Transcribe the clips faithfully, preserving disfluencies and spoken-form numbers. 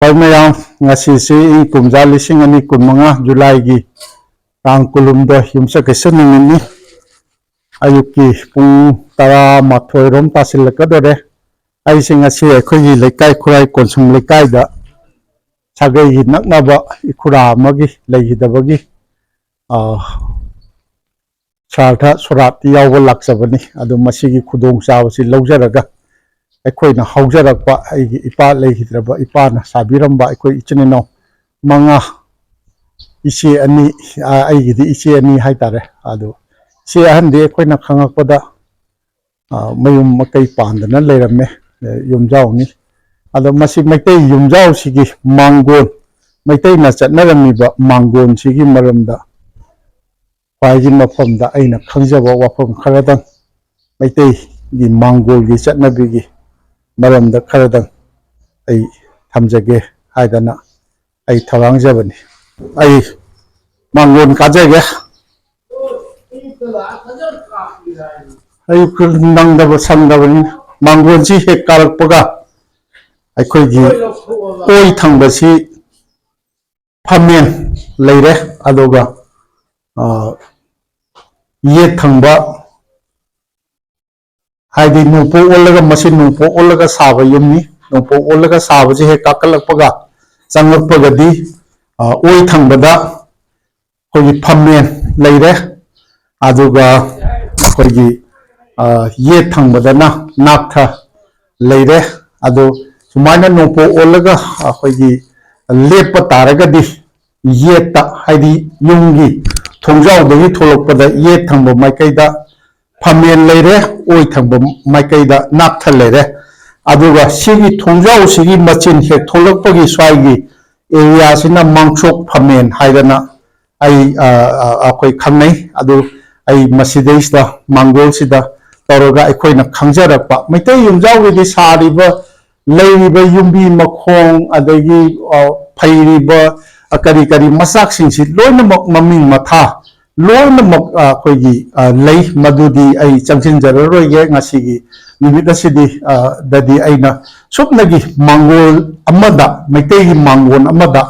ꯍꯣꯏ ꯃꯌꯥꯝ, ꯉꯁꯤꯁꯤ ꯏꯪ ꯀꯨꯝꯖꯥ ꯂꯤꯁꯤꯡ ꯑꯅꯤ ꯀꯨꯟꯃꯉꯥ ꯖꯨꯂꯥꯏꯒꯤ ꯇꯥꯡ ꯀꯨꯟꯍꯨꯝꯗꯣꯏ, ꯌꯨꯝꯁꯀꯩꯁ ꯅꯨꯃꯤꯠꯅꯤ꯫ ꯑꯌꯨꯛꯀꯤ ꯄꯨꯡ ꯇꯔꯥꯃꯥꯊꯣꯏ ꯔꯣꯝ ꯇꯥꯁꯤꯜꯂꯛꯀꯗꯧꯔꯦ꯫ ꯑꯩꯁꯦ ꯉꯁꯤ ꯑꯩꯈꯣꯏꯒꯤ ꯂꯩꯀꯥꯏ ꯈꯨꯔꯥꯏ ꯀꯣꯟꯁꯨꯝ ꯂꯩꯀꯥꯏꯗ ꯁꯥꯒꯩꯒꯤ ꯅꯛꯅꯕ ꯏꯈꯨꯔꯥ ꯑꯃꯒꯤ ꯂꯩꯈꯤꯗꯕꯒꯤ, ꯑ, ꯁ꯭ꯔꯥꯗ ꯁꯣꯔꯥꯠꯇꯤ ꯌꯥꯎꯕ ꯂꯥꯛꯆꯕꯅꯤ꯫ ꯑꯗꯨ ꯃꯁꯤꯒꯤ ꯈꯨꯗꯣꯡꯆꯥꯕꯁꯤ ꯂꯧꯖꯔꯒ ꯑꯩꯈꯣꯏꯅ ꯍꯧꯖꯔꯛꯄ, ꯑꯩꯒꯤ ꯏꯄꯥ ꯂꯩꯈꯤꯗ꯭ꯔꯕ ꯏꯄꯥꯅ ꯁꯥꯕꯤꯔꯝꯕ ꯑꯩꯈꯣꯏ ꯏꯆꯤꯟ ꯏꯅꯥꯎ ꯃꯉꯥ, ꯏꯆꯦ ꯑꯅꯤ, ꯑ, ꯑꯩꯒꯤꯗꯤ ꯏꯆꯦ ꯑꯅꯤ ꯍꯥꯏꯇꯥꯔꯦ꯫ ꯑꯗꯨ ꯏꯆꯦ ꯑꯍꯟꯗꯤ ꯑꯩꯈꯣꯏꯅ ꯈꯪꯉꯛꯄꯗ, ꯑ, ꯃꯌꯨꯝ ꯃꯀꯩ ꯄꯥꯟꯗꯅ ꯂꯩꯔꯝꯃꯦ, ꯑ, ꯌꯨꯝꯖꯥꯎꯅꯤ꯫ ꯑꯗꯣ ꯃꯁꯤ ꯃꯩꯇꯩ ꯌꯨꯝꯖꯥꯎꯁꯤꯒꯤ ꯃꯥꯡꯒꯣꯟ, ꯃꯩꯇꯩꯅ ꯆꯠꯅꯔꯝꯃꯤꯕ ꯃꯥꯡꯒꯣꯟꯁꯤꯒꯤ ꯃꯔꯝꯗ ꯈ꯭ꯋꯥꯏꯒꯤ ꯃꯐꯝꯗ ꯑꯩꯅ ꯈꯪꯖꯕ ꯋꯥꯐꯝ ꯈꯔꯗꯪ, ꯃꯩꯇꯩꯒꯤ ꯃꯥꯡꯒꯣꯜꯒꯤ ꯆꯠꯅꯕꯤꯒꯤ ꯃꯔꯝꯗ ꯈꯔꯗꯪ ꯑꯩ ꯊꯝꯖꯒꯦ ꯍꯥꯏꯗꯅ ꯑꯩ ꯊꯧꯔꯥꯡꯖꯕꯅꯤ꯫ ꯑꯩ ꯃꯥꯡꯒꯣꯟ ꯀꯥꯖꯒꯦ꯫ ꯑꯩ ꯅꯪꯗꯕ ꯁꯪꯗꯕꯅꯤ꯫ ꯃꯥꯡꯒꯣꯟꯁꯤ ꯍꯦꯛ ꯀꯥꯔꯛꯄꯒ ꯑꯩꯈꯣꯏꯒꯤ ꯑꯣꯏ ꯊꯪꯕꯁꯤ ꯐꯝꯃꯦꯟ ꯂꯩꯔꯦ, ꯑꯗꯨꯒ, ꯑ, ꯌꯦꯠ ꯊꯪꯕ, ꯍꯥꯏꯗꯤ ꯅꯣꯡꯄꯣꯛ ꯑꯣꯜꯂꯒ, ꯃꯁꯤ ꯅꯣꯡꯄꯣꯛ ꯑꯣꯜꯂꯒ ꯁꯥꯕ ꯌꯨꯝꯅꯤ꯫ ꯅꯣꯡꯄꯣꯛ ꯑꯣꯜꯂꯒ ꯁꯥꯕꯁꯤ ꯍꯦꯛ ꯀꯥꯈꯠꯂꯛꯄꯒ, ꯆꯪꯂꯛꯄꯒꯗꯤ, ꯑ, ꯑꯣꯏ ꯊꯪꯕꯗ ꯑꯩꯈꯣꯏꯒꯤ ꯐꯝꯃꯦꯟ ꯂꯩꯔꯦ, ꯑꯗꯨꯒ ꯑꯩꯈꯣꯏꯒꯤ, ꯑ, ꯌꯦꯠ ꯊꯪꯕꯗꯅ ꯅꯥꯛꯊ ꯂꯩꯔꯦ꯫ ꯑꯗꯨ ꯁꯨꯃꯥꯏꯅ ꯅꯣꯡꯄꯣꯛ ꯑꯣꯜꯂꯒ ꯑꯩꯈꯣꯏꯒꯤ ꯂꯦꯞꯄ ꯇꯥꯔꯒꯗꯤ, ꯌꯦꯠꯇ, ꯍꯥꯏꯗꯤ ꯌꯨꯝꯒꯤ ꯊꯣꯡꯖꯥꯎꯗꯒꯤ ꯊꯣꯛꯂꯛꯄꯗ ꯌꯦꯠ ꯊꯪꯕ ꯃꯥꯏꯀꯩꯗ ꯐꯝꯃꯦꯟ ꯂꯩꯔꯦ, ꯑꯣꯏ ꯊꯪꯕ ꯃꯥꯏꯀꯩꯗ ꯅꯥꯛꯊ ꯂꯩꯔꯦ꯫ ꯑꯗꯨꯒ ꯁꯤꯒꯤ ꯊꯣꯡꯖꯥꯎꯁꯤꯒꯤ ꯃꯆꯤꯟ ꯍꯦꯛ ꯊꯣꯛꯂꯛꯄꯒꯤ ꯁ꯭ꯋꯥꯏꯒꯤ ꯑꯦꯔꯤꯌꯥꯁꯤꯅ ꯃꯥꯡꯆꯣꯛ ꯐꯝꯃꯦꯟ ꯍꯥꯏꯗꯅ ꯑꯩ, ꯑ, ꯑ, ꯑꯩꯈꯣꯏ ꯈꯪꯅꯩ꯫ ꯑꯗꯨ ꯑꯩ ꯃꯁꯤꯗꯩꯁꯤꯗ, ꯃꯥꯡꯒꯣꯜꯁꯤꯗ ꯇꯧꯔꯒ ꯑꯩꯈꯣꯏꯅ ꯈꯪꯖꯔꯛꯄ ꯃꯩꯇꯩ ꯌꯨꯝꯖꯥꯎꯒꯤꯗꯤ ꯁꯥꯔꯤꯕ, ꯂꯩꯔꯤꯕ ꯌꯨꯝꯕꯤ ꯃꯈꯣꯡ, ꯑꯗꯒꯤ, ꯑ, ꯐꯩꯔꯤꯕ, ꯑ, ꯀꯔꯤ ꯀꯔꯤ ꯃꯆꯥꯛꯁꯤꯡꯁꯤ ꯂꯣꯏꯅꯃꯛ ꯃꯃꯤꯡ ꯃꯊꯥ ꯂꯣꯏꯅꯃꯛ, ꯑ, ꯑꯩꯈꯣꯏꯒꯤ, ꯑ, ꯂꯩ꯫ ꯃꯗꯨꯗꯤ ꯑꯩ ꯆꯪꯁꯤꯟꯖꯔꯔꯣꯏꯒꯦ ꯉꯁꯤꯒꯤ ꯅꯨꯃꯤꯠ ꯑꯁꯤꯗꯤ, ꯑ, ꯗꯗꯤ ꯑꯩꯅ ꯁꯨꯞꯅꯒꯤ ꯃꯥꯡꯒꯣꯜ ꯑꯃꯗ, ꯃꯩꯇꯩꯒꯤ ꯃꯥꯡꯒꯣꯜ ꯑꯃꯗ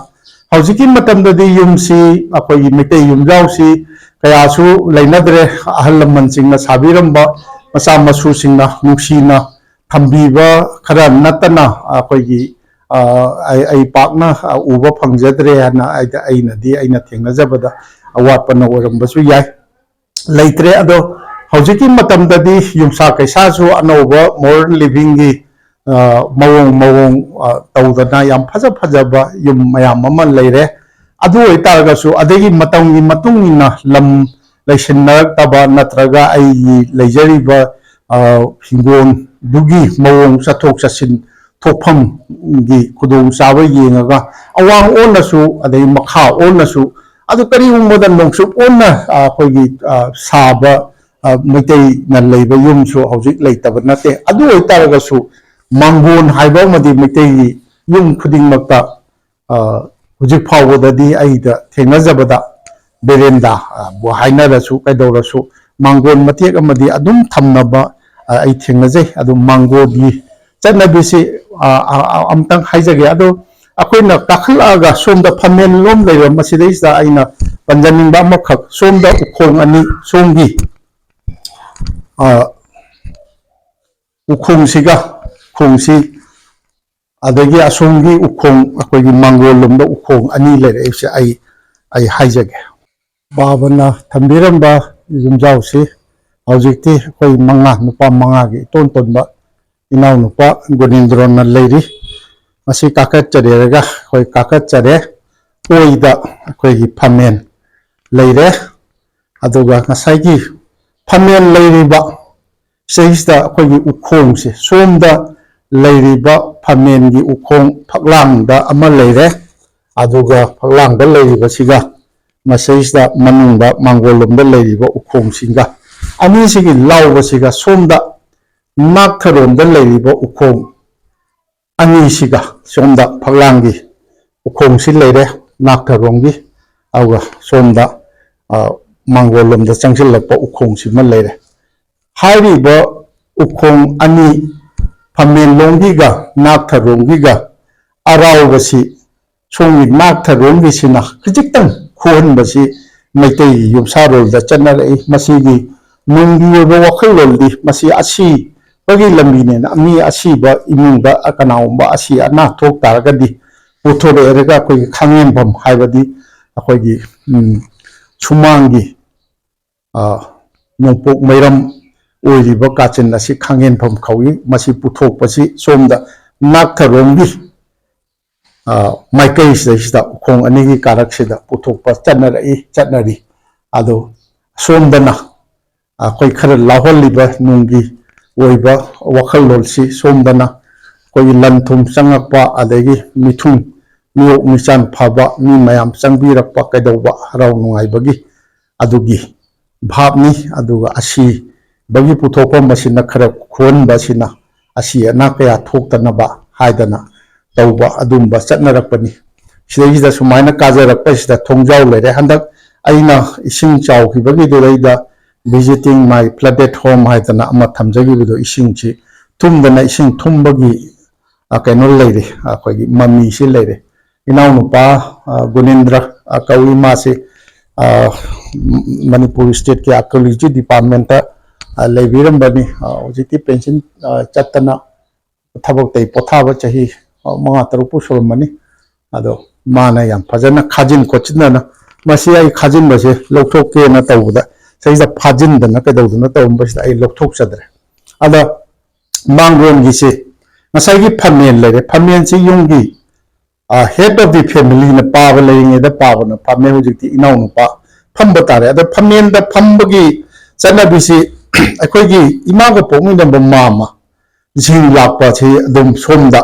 ꯍꯧꯖꯤꯛꯀꯤ ꯃꯇꯝꯗꯗꯤ ꯌꯨꯝꯁꯤ, ꯑꯩꯈꯣꯏꯒꯤ ꯃꯩꯇꯩ ꯌꯨꯝꯖꯥꯎꯁꯤ ꯀꯌꯥꯁꯨ ꯂꯩꯅꯗ꯭ꯔꯦ꯫ ꯑꯍꯜ ꯂꯃꯟꯁꯤꯡꯅ ꯁꯥꯕꯤꯔꯝꯕ ꯃꯆꯥ ꯃꯁꯨꯁꯤꯡꯅ ꯅꯨꯡꯁꯤꯅ ꯊꯝꯕꯤꯕ ꯈꯔ ꯅꯠꯇꯅ ꯑꯩꯈꯣꯏꯒꯤ, ꯑ, ꯑꯩ, ꯑꯩ ꯄꯥꯛꯅ, ꯑ, ꯎꯕ ꯐꯪꯖꯗ꯭ꯔꯦ ꯍꯥꯏꯅ ꯑꯩꯗ-, ꯑꯩꯅꯗꯤ, ꯑꯩꯅ ꯊꯦꯡꯅꯖꯕꯗ ꯑꯋꯥꯠꯄꯅ ꯑꯣꯏꯔꯝꯕꯁꯨ ꯌꯥꯏ꯫ ꯂꯩꯇ꯭ꯔꯦ꯫ ꯑꯗꯣ ꯍꯧꯖꯤꯛꯀꯤ ꯃꯇꯝꯗꯗꯤ ꯌꯨꯝꯁꯥ ꯀꯩꯁꯥꯁꯨ ꯑꯅꯧꯕ modern livingꯒꯤ, ꯑ, ꯃꯑꯣꯡ ꯃꯑꯣꯡ, ꯑ, ꯇꯧꯗꯅ ꯌꯥꯝ ꯐꯖ ꯐꯖꯕ ꯌꯨꯝ ꯃꯌꯥꯝ ꯑꯃ ꯂꯩꯔꯦ꯫ ꯑꯗꯨ ꯑꯣꯏꯇꯥꯔꯒꯁꯨ ꯑꯗꯒꯤ ꯃꯇꯝꯒꯤ ꯃꯇꯨꯡ ꯏꯟꯅ ꯂꯝ ꯂꯩꯁꯤꯟꯅꯔꯛꯇꯕ ꯅꯠꯇ꯭ꯔꯒ ꯑꯩꯒꯤ ꯂꯩꯖꯔꯤꯕ, ꯑ, ꯍꯤꯡꯒꯣꯜꯗꯨꯒꯤ ꯃꯑꯣꯡ ꯆꯠꯊꯣꯛ ꯆꯠꯁꯤꯟ ꯊꯣꯛꯐꯝꯒꯤ ꯈꯨꯗꯣꯡꯆꯥꯕ ꯌꯦꯡꯉꯒ ꯑꯋꯥꯡ ꯑꯣꯟꯅꯁꯨ ꯑꯗꯩ ꯃꯈꯥ ꯑꯣꯟꯅꯁꯨ, ꯑꯗꯨ ꯀꯔꯤꯒꯨꯝꯕꯗ ꯅꯣꯡꯆꯨꯞ ꯑꯣꯟꯅ, ꯑ, ꯑꯩꯈꯣꯏꯒꯤ, ꯑ, ꯁꯥꯕ, ꯑ, ꯃꯩꯇꯩꯅ ꯂꯩꯕ ꯌꯨꯝꯁꯨ ꯍꯧꯖꯤꯛ ꯂꯩꯇꯕ ꯅꯠꯇꯦ꯫ ꯑꯗꯨ ꯑꯣꯏꯇꯥꯔꯒꯁꯨ ꯃꯥꯡꯒꯣꯟ ꯍꯥꯏꯕ ꯑꯃꯗꯤ ꯃꯩꯇꯩꯒꯤ ꯌꯨꯝ ꯈꯨꯗꯤꯡꯃꯛꯇ, ꯑ, ꯍꯧꯖꯤꯛ ꯐꯥꯎꯕꯗꯗꯤ ꯑꯩꯗ ꯊꯦꯡꯅꯖꯕꯗ ꯕꯦꯔꯦꯟꯗꯥ, ꯑ, ꯕꯨ ꯍꯥꯏꯅꯔꯁꯨ ꯀꯩꯗꯧꯔꯁꯨ ꯃꯥꯡꯒꯣꯟ ꯃꯇꯦꯛ ꯑꯃꯗꯤ ꯑꯗꯨꯝ ꯊꯝꯅꯕ, ꯑ, ꯑꯩ ꯊꯦꯡꯅꯖꯩ꯫ ꯑꯗꯨ ꯃꯥꯡꯒꯣꯟꯒꯤ ꯆꯠꯅꯕꯤꯁꯤ, ꯑ, ꯑ, ꯑ, ꯑꯃꯨꯛꯇꯪ ꯍꯥꯏꯖꯒꯦ꯫ ꯑꯗꯣ ꯑꯩꯈꯣꯏꯅ ꯀꯥꯈꯠꯂꯛꯑꯒ ꯁꯣꯝꯗ ꯐꯝꯃꯦꯟ ꯂꯣꯝ ꯂꯩꯕ ꯃꯁꯤꯗꯩꯁꯤꯗ ꯑꯩꯅ ꯄꯟꯖꯅꯤꯡꯕ ꯑꯃꯈꯛ, ꯁꯣꯝꯗ ꯎꯈꯣꯡ ꯑꯅꯤ, ꯁꯣꯝꯒꯤ, ꯑ, ꯎꯈꯣꯡꯁꯤꯒ, ꯎꯈꯣꯡꯁꯤ, ꯑꯗꯒꯤ ꯑꯁꯣꯝꯒꯤ ꯎꯈꯣꯡ, ꯑꯩꯈꯣꯏꯒꯤ ꯃꯥꯡꯒꯣꯜ ꯂꯣꯝꯗ ꯎꯈꯣꯡ ꯑꯅꯤ ꯂꯩꯔꯛꯏꯁꯦ ꯑꯩ, ꯑꯩ ꯍꯥꯏꯖꯒꯦ꯫ ꯕꯥꯕꯅ ꯊꯝꯕꯤꯔꯝꯕ ꯌꯨꯝꯖꯥꯎꯁꯤ ꯍꯧꯖꯤꯛꯇꯤ ꯑꯩꯈꯣꯏ ꯃꯉꯥ, ꯅꯨꯄꯥ ꯃꯉꯥꯒꯤ ꯏꯇꯣꯟ ꯇꯣꯟꯕ ꯏꯅꯥꯎꯅꯨꯄꯥ ꯒꯨꯅꯦꯟꯗ꯭ꯔꯣꯅ ꯂꯩꯔꯤ꯫ ꯃꯁꯤ ꯀꯥꯈꯠꯆꯔꯦꯔꯒ ꯑꯩꯈꯣꯏ ꯀꯥꯈꯠꯆꯔꯦ꯫ ꯑꯣꯏꯗ ꯑꯩꯈꯣꯏꯒꯤ ꯐꯝꯃꯦꯟ ꯂꯩꯔꯦ꯫ ꯑꯗꯨꯒ ꯉꯁꯥꯏꯒꯤ ꯐꯝꯃꯦꯟ ꯂꯩꯔꯤꯕ ꯁꯤꯗꯩꯁꯤꯗ ꯑꯩꯈꯣꯏꯒꯤ ꯎꯈꯣꯡꯁꯦ, ꯁꯣꯝꯗ ꯂꯩꯔꯤꯕ ꯐꯝꯃꯦꯟꯒꯤ ꯎꯈꯣꯡ ꯐꯛꯂꯥꯡꯗ ꯑꯃ ꯂꯩꯔꯦ꯫ ꯑꯗꯨꯒ ꯐꯛꯂꯥꯡꯗ ꯂꯩꯔꯤꯕꯁꯤꯒ ꯃꯁꯤꯗꯩꯁꯤꯗ ꯃꯅꯨꯡꯗ ꯃꯥꯡꯒꯣꯜ ꯂꯣꯝꯗ ꯂꯩꯔꯤꯕ ꯎꯈꯣꯡꯁꯤꯒ ꯑꯅꯤꯁꯤꯒꯤ ꯂꯥꯎꯕꯁꯤꯒ ꯁꯣꯝꯗ ꯅꯥꯛꯊꯔꯣꯝꯗ ꯂꯩꯔꯤꯕ ꯎꯈꯣꯡ ꯑꯅꯤꯁꯤꯒ ꯁꯣꯝꯗ ꯐꯛꯂꯥꯡꯒꯤ ꯎꯈꯣꯡꯁꯤ ꯂꯩꯔꯦ꯫ ꯅꯥꯛꯊꯔꯣꯝꯒꯤ, ꯑꯗꯨꯒ ꯁꯣꯝꯗ, ꯑ, ꯃꯥꯡꯒꯣꯜ ꯂꯣꯝꯗ ꯆꯪꯁꯤꯜꯂꯛꯄ ꯎꯈꯣꯡꯁꯤꯃ ꯂꯩꯔꯦ꯫ ꯍꯥꯏꯔꯤꯕ ꯎꯈꯣꯡ ꯑꯅꯤ, ꯐꯝꯃꯦꯟꯂꯣꯝꯒꯤꯒ ꯅꯥꯛꯊꯔꯣꯝꯒꯤꯒ ꯑꯔꯥꯎꯕꯁꯤ, ꯁꯣꯝꯒꯤ ꯅꯥꯛꯊꯔꯣꯝꯒꯤꯁꯤꯅ ꯈꯖꯤꯛꯇꯪ ꯈꯨꯍꯟꯕꯁꯤ ꯃꯩꯇꯩꯒꯤ ꯌꯨꯝꯁꯥꯔꯣꯜꯗ ꯆꯠꯅꯔꯛꯏ꯫ ꯃꯁꯤꯒꯤ ꯅꯨꯡꯒꯤ ꯑꯣꯏꯕ ꯋꯥꯈꯜꯂꯣꯟꯗꯤ, ꯃꯁꯤ ꯑꯁꯤꯕꯒꯤ ꯂꯝꯕꯤꯅꯦꯅ, ꯃꯤ ꯑꯁꯤꯕ ꯏꯃꯨꯡꯗ ꯀꯅꯥꯒꯨꯝꯕ ꯑꯁꯤ ꯑꯅꯥ ꯊꯣꯛ ꯇꯥꯔꯒꯗꯤ ꯄꯨꯊꯣꯔꯛꯑꯦꯔꯒ ꯑꯩꯈꯣꯏꯒꯤ ꯈꯥꯡꯉꯦꯟꯐꯝ ꯍꯥꯏꯕꯗꯤ ꯑꯩꯈꯣꯏꯒꯤ, ꯎꯝ, ꯁꯨꯃꯥꯡꯒꯤ, ꯑ, ꯅꯣꯡꯄꯣꯛ ꯃꯩꯔꯝ ꯑꯣꯏꯔꯤꯕ ꯀꯥꯆꯤꯟ ꯑꯁꯤ ꯈꯥꯡꯉꯦꯟꯐꯝ ꯀꯧꯏ꯫ ꯃꯁꯤ ꯄꯨꯊꯣꯛꯄꯁꯤ ꯁꯣꯝꯗ ꯅꯥꯛꯊꯔꯣꯝꯒꯤ, ꯑ, ꯃꯥꯏꯀꯩꯁꯤꯗꯩꯁꯤꯗ ꯎꯈꯣꯡ ꯑꯅꯤꯒꯤ ꯀꯥꯔꯛꯁꯤꯗ ꯄꯨꯊꯣꯛꯄ ꯆꯠꯅꯔꯛꯏ, ꯆꯠꯅꯔꯤ꯫ ꯑꯗꯣ ꯁꯣꯝꯗꯅ ꯑꯩꯈꯣꯏ ꯈꯔ ꯂꯥꯎꯍꯜꯂꯤꯕ ꯅꯨꯡꯒꯤ ꯑꯣꯏꯕ ꯋꯥꯈꯜꯂꯣꯟꯁꯤ ꯁꯣꯝꯗꯅ ꯑꯩꯈꯣꯏꯒꯤ ꯂꯟ ꯊꯨꯝ ꯆꯪꯉꯛꯄ, ꯑꯗꯒꯤ ꯃꯤꯊꯨꯡ ꯃꯤꯑꯣꯛ ꯃꯤꯆꯥꯟ ꯐꯕ ꯃꯤ ꯃꯌꯥꯝ ꯆꯪꯕꯤꯔꯛꯄ, ꯀꯩꯗꯧꯕ, ꯍꯔꯥꯎ ꯅꯨꯡꯉꯥꯏꯕꯒꯤ ꯑꯗꯨꯒꯤ ꯚꯥꯞꯅꯤ꯫ ꯑꯗꯨꯒ ꯑꯁꯤꯕꯒꯤ ꯄꯨꯊꯣꯛꯐꯝ ꯑꯁꯤꯅ ꯈꯔ ꯈꯨꯍꯟꯕ ꯑꯁꯤꯅ ꯑꯁꯤ ꯑꯅꯥ ꯀꯌꯥ ꯊꯣꯛꯇꯅꯕ ꯍꯥꯏꯗꯅ ꯇꯧꯕ ꯑꯗꯨꯝꯕ ꯆꯠꯅꯔꯛꯄꯅꯤ꯫ ꯁꯤꯗꯩꯁꯤꯗ ꯁꯨꯃꯥꯏꯅ ꯀꯥꯖꯔꯛꯄꯁꯤꯗ ꯊꯣꯡꯖꯥꯎ ꯂꯩꯔꯦ꯫ ꯍꯟꯗꯛ ꯑꯩꯅ ꯏꯁꯤꯡ ꯆꯥꯎꯈꯤꯕꯒꯤꯗꯨꯗꯩꯗ Visiting My Flooded Home ꯍꯥꯏꯗꯅ ꯑꯃ ꯊꯝꯖꯈꯤꯕꯗꯣ, ꯏꯁꯤꯡꯁꯤ ꯊꯨꯝꯗꯅ, ꯏꯁꯤꯡ ꯊꯨꯝꯕꯒꯤ, ꯑ, ꯀꯩꯅꯣ ꯂꯩꯔꯦ, ꯑꯩꯈꯣꯏꯒꯤ ꯃꯃꯤꯁꯤ ꯂꯩꯔꯦ꯫ ꯏꯅꯥꯎꯅꯨꯄꯥ, ꯑ, ꯒꯨꯅꯦꯟꯗ꯭ꯔ, ꯑ, ꯀꯧꯏ꯫ ꯃꯥꯁꯤ, ꯑ, ꯃꯅꯤꯄꯨꯔ ꯁ꯭ꯇꯦꯠꯀꯤ ꯑꯥꯔꯀꯤꯑꯣꯂꯣꯖꯤ ꯗꯤꯄꯥꯔꯠꯃꯦꯟꯇ, ꯑ, ꯂꯩꯕꯤꯔꯝꯕꯅꯤ꯫ ꯑ, ꯍꯧꯖꯤꯛꯇꯤ ꯄꯦꯟꯁꯤꯟ, ꯑ, ꯆꯠꯇꯅ ꯊꯕꯛꯇꯩ ꯄꯣꯊꯥꯕ ꯆꯍꯤ, ꯑ, ꯃꯉꯥ ꯇꯔꯨꯛꯄꯨ ꯁꯨꯔꯝꯃꯅꯤ꯫ ꯑꯗꯣ ꯃꯥꯅ ꯌꯥꯝ ꯐꯖꯅ ꯈꯥꯖꯤꯟ ꯈꯣꯠꯆꯤꯟꯗꯅ, ꯃꯁꯤ ꯑꯩ ꯈꯥꯖꯤꯟꯕꯁꯦ ꯂꯧꯊꯣꯛꯀꯦꯅ ꯇꯧꯕꯗ ꯁꯤꯗꯩꯁꯤꯗ ꯐꯥꯖꯤꯟꯗꯅ ꯀꯩꯗꯧꯗꯅ ꯇꯧꯔꯝꯕꯁꯤꯗ ꯑꯩ ꯂꯧꯊꯣꯛꯆꯗ꯭ꯔꯦ꯫ ꯑꯗ ꯃꯥꯡꯒꯣꯟꯒꯤꯁꯦ ꯉꯁꯥꯏꯒꯤ ꯐꯝꯃꯦꯟ ꯂꯩꯔꯦ꯫ ꯐꯝꯃꯦꯟꯁꯤ ꯌꯨꯝꯒꯤ, ꯑ, head of the familyꯅ ꯄꯥꯕ ꯂꯩꯔꯤꯉꯩꯗ ꯄꯥꯕꯅ ꯐꯝꯃꯦ, ꯍꯧꯖꯤꯛꯇꯤ ꯏꯅꯥꯎꯅꯨꯄꯥ ꯐꯝꯕ ꯇꯥꯔꯦ꯫ ꯑꯗ ꯐꯝꯃꯦꯟꯗ ꯐꯝꯕꯒꯤ ꯆꯠꯅꯕꯤꯁꯤ ꯑꯩꯈꯣꯏꯒꯤ ꯏꯃꯥꯒ ꯄꯣꯛꯃꯤꯟꯅꯕ ꯃꯥꯝꯃ ꯁꯤꯡ ꯂꯥꯛꯄꯁꯤ ꯑꯗꯨꯝ ꯁꯣꯝꯗ,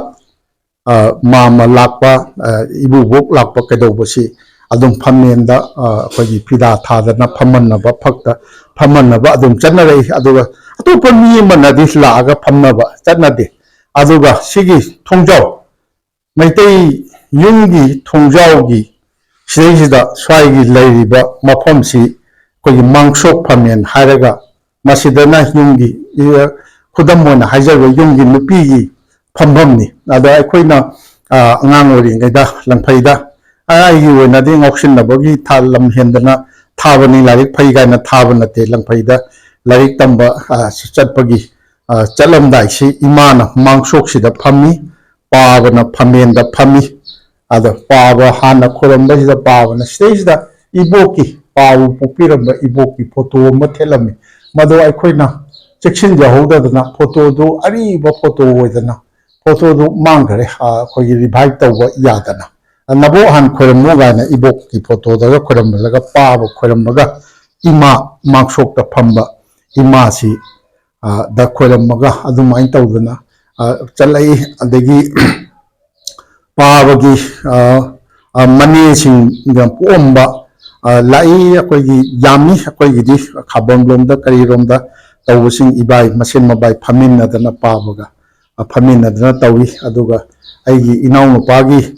ꯑ, ꯃꯥꯝꯃ ꯂꯥꯛꯄ, ꯑ, ꯏꯕꯨꯕꯣꯛ ꯂꯥꯛꯄ ꯀꯩꯗꯧꯕꯁꯤ ꯑꯗꯨꯝ ꯐꯝꯃꯦꯟꯗ, ꯑ, ꯑꯩꯈꯣꯏꯒꯤ ꯐꯤꯗꯥ ꯊꯥꯗꯅ ꯐꯝꯍꯟꯅꯕ, ꯐꯛꯇ ꯐꯝꯍꯟꯅꯕ ꯑꯗꯨꯝ ꯆꯠꯅꯔꯛꯏ꯫ ꯑꯗꯨꯒ ꯑꯇꯣꯞꯄ ꯃꯤ ꯑꯃꯅꯗꯤ ꯂꯥꯛꯑꯒ ꯐꯝꯅꯕ ꯆꯠꯅꯗꯦ꯫ ꯑꯗꯨꯒ ꯁꯤꯒꯤ ꯊꯣꯡꯖꯥꯎ, ꯃꯩꯇꯩ ꯌꯨꯝꯒꯤ ꯊꯣꯡꯖꯥꯎꯒꯤ ꯁꯤꯗꯩꯁꯤꯗ ꯁ꯭ꯋꯥꯏꯒꯤ ꯂꯩꯔꯤꯕ ꯃꯐꯝꯁꯤ ꯑꯩꯈꯣꯏꯒꯤ ꯃꯥꯡꯁꯣꯛ ꯐꯝꯃꯦꯟ ꯍꯥꯏꯔꯒ, ꯃꯁꯤꯗꯅ ꯌꯨꯝꯒꯤ, ꯈꯨꯗꯝ ꯑꯣꯏꯅ ꯍꯥꯏꯖꯔꯕ, ꯌꯨꯝꯒꯤ ꯅꯨꯄꯤꯒꯤ ꯐꯝꯐꯝꯅꯤ꯫ ꯑꯗ ꯑꯩꯈꯣꯏꯅ, ꯑ, ꯑꯉꯥꯡ ꯑꯣꯏꯔꯤꯉꯩꯗ ꯂꯪꯐꯩꯗ, ꯑ, ꯑꯩꯒꯤ ꯑꯣꯏꯅꯗꯤ ꯉꯥꯎꯁꯤꯟꯅꯕꯒꯤ ꯊꯥ-, ꯂꯝ ꯍꯦꯟꯗꯅ ꯊꯥꯕꯅꯤ, ꯂꯥꯏꯔꯤꯛ ꯐꯩ ꯀꯥꯏꯅ ꯊꯥꯕ ꯅꯠꯇꯦ꯫ ꯂꯪꯐꯩꯗ ꯂꯥꯏꯔꯤꯛ ꯇꯝꯕ, ꯑ, ꯆꯠꯄꯒꯤ, ꯑ, ꯆꯠꯂꯝꯗꯥꯏꯁꯤ ꯏꯃꯥꯅ ꯃꯥꯡꯁꯣꯛꯁꯤꯗ ꯐꯝꯃꯤ, ꯄꯥꯕꯅ ꯐꯝꯃꯦꯟꯗ ꯐꯝꯃꯤ꯫ ꯑꯗ ꯄꯥꯕ ꯍꯥꯟꯅ ꯈꯣꯏꯔꯝꯕꯁꯤꯗ, ꯄꯥꯕꯅ ꯁꯤꯗꯩꯁꯤꯗ ꯏꯕꯣꯛꯀꯤ, ꯄꯥꯕ ꯄꯣꯛꯄꯤꯔꯝꯕ ꯏꯕꯣꯛꯀꯤ ꯐꯣꯇꯣ ꯑꯃ ꯊꯦꯠꯂꯝꯃꯤ꯫ ꯃꯗꯨ ꯑꯩꯈꯣꯏꯅ ꯆꯦꯛꯁꯤꯟꯖꯍꯧꯗꯗꯅ ꯐꯣꯇꯣꯗꯨ ꯑꯔꯤꯕ ꯐꯣꯇꯣ ꯑꯣꯏꯗꯅ, ꯐꯣꯇꯣꯗꯨ ꯃꯥꯡꯈ꯭ꯔꯦ꯫ ꯑ, ꯑꯩꯈꯣꯏꯒꯤ revive ꯇꯧꯕ ꯌꯥꯗꯅ, "ꯑ, ꯅꯕꯣꯛ ꯍꯥꯟ ꯈꯣꯏꯔꯝꯃꯨ" ꯀꯥꯏꯅ ꯏꯕꯣꯛꯀꯤ ꯐꯣꯇꯣꯗꯒ ꯈꯣꯏꯔꯝꯍꯜꯂꯒ, ꯄꯥꯕ ꯈꯣꯏꯔꯝꯃꯒ, ꯏꯃꯥ ꯃꯥꯡꯁꯣꯛꯇ ꯐꯝꯕ ꯏꯃꯥꯁꯤ, ꯑ, ꯗ ꯈꯣꯏꯔꯝꯃꯒ ꯑꯗꯨꯃꯥꯏꯅ ꯇꯧꯗꯅ, ꯑ, ꯆꯠꯂꯛꯏ꯫ ꯑꯗꯒꯤ ꯄꯥꯕꯒꯤ, ꯑ, ꯑ, ꯃꯅꯦꯁꯤꯡꯅ ꯄꯣꯛꯑꯝꯕ, ꯑ, ꯂꯥꯛꯏ꯫ ꯑꯩꯈꯣꯏꯒꯤ ꯌꯥꯝꯃꯤ꯫ ꯑꯩꯈꯣꯏꯒꯤꯗꯤ ꯈꯥꯕꯝ ꯂꯣꯝꯗ, ꯀꯔꯤꯔꯣꯝꯗ ꯇꯧꯕꯁꯤꯡ, ꯏꯕꯥꯏ ꯃꯁꯦꯟ ꯃꯕꯥꯏ ꯐꯝꯃꯤꯟꯅꯗꯅ ꯄꯥꯕꯒ, ꯑ, ꯐꯝꯃꯤꯟꯅꯗꯅ ꯇꯧꯏ꯫ ꯑꯗꯨꯒ ꯑꯩꯒꯤ ꯏꯅꯥꯎꯅꯨꯄꯥꯒꯤ,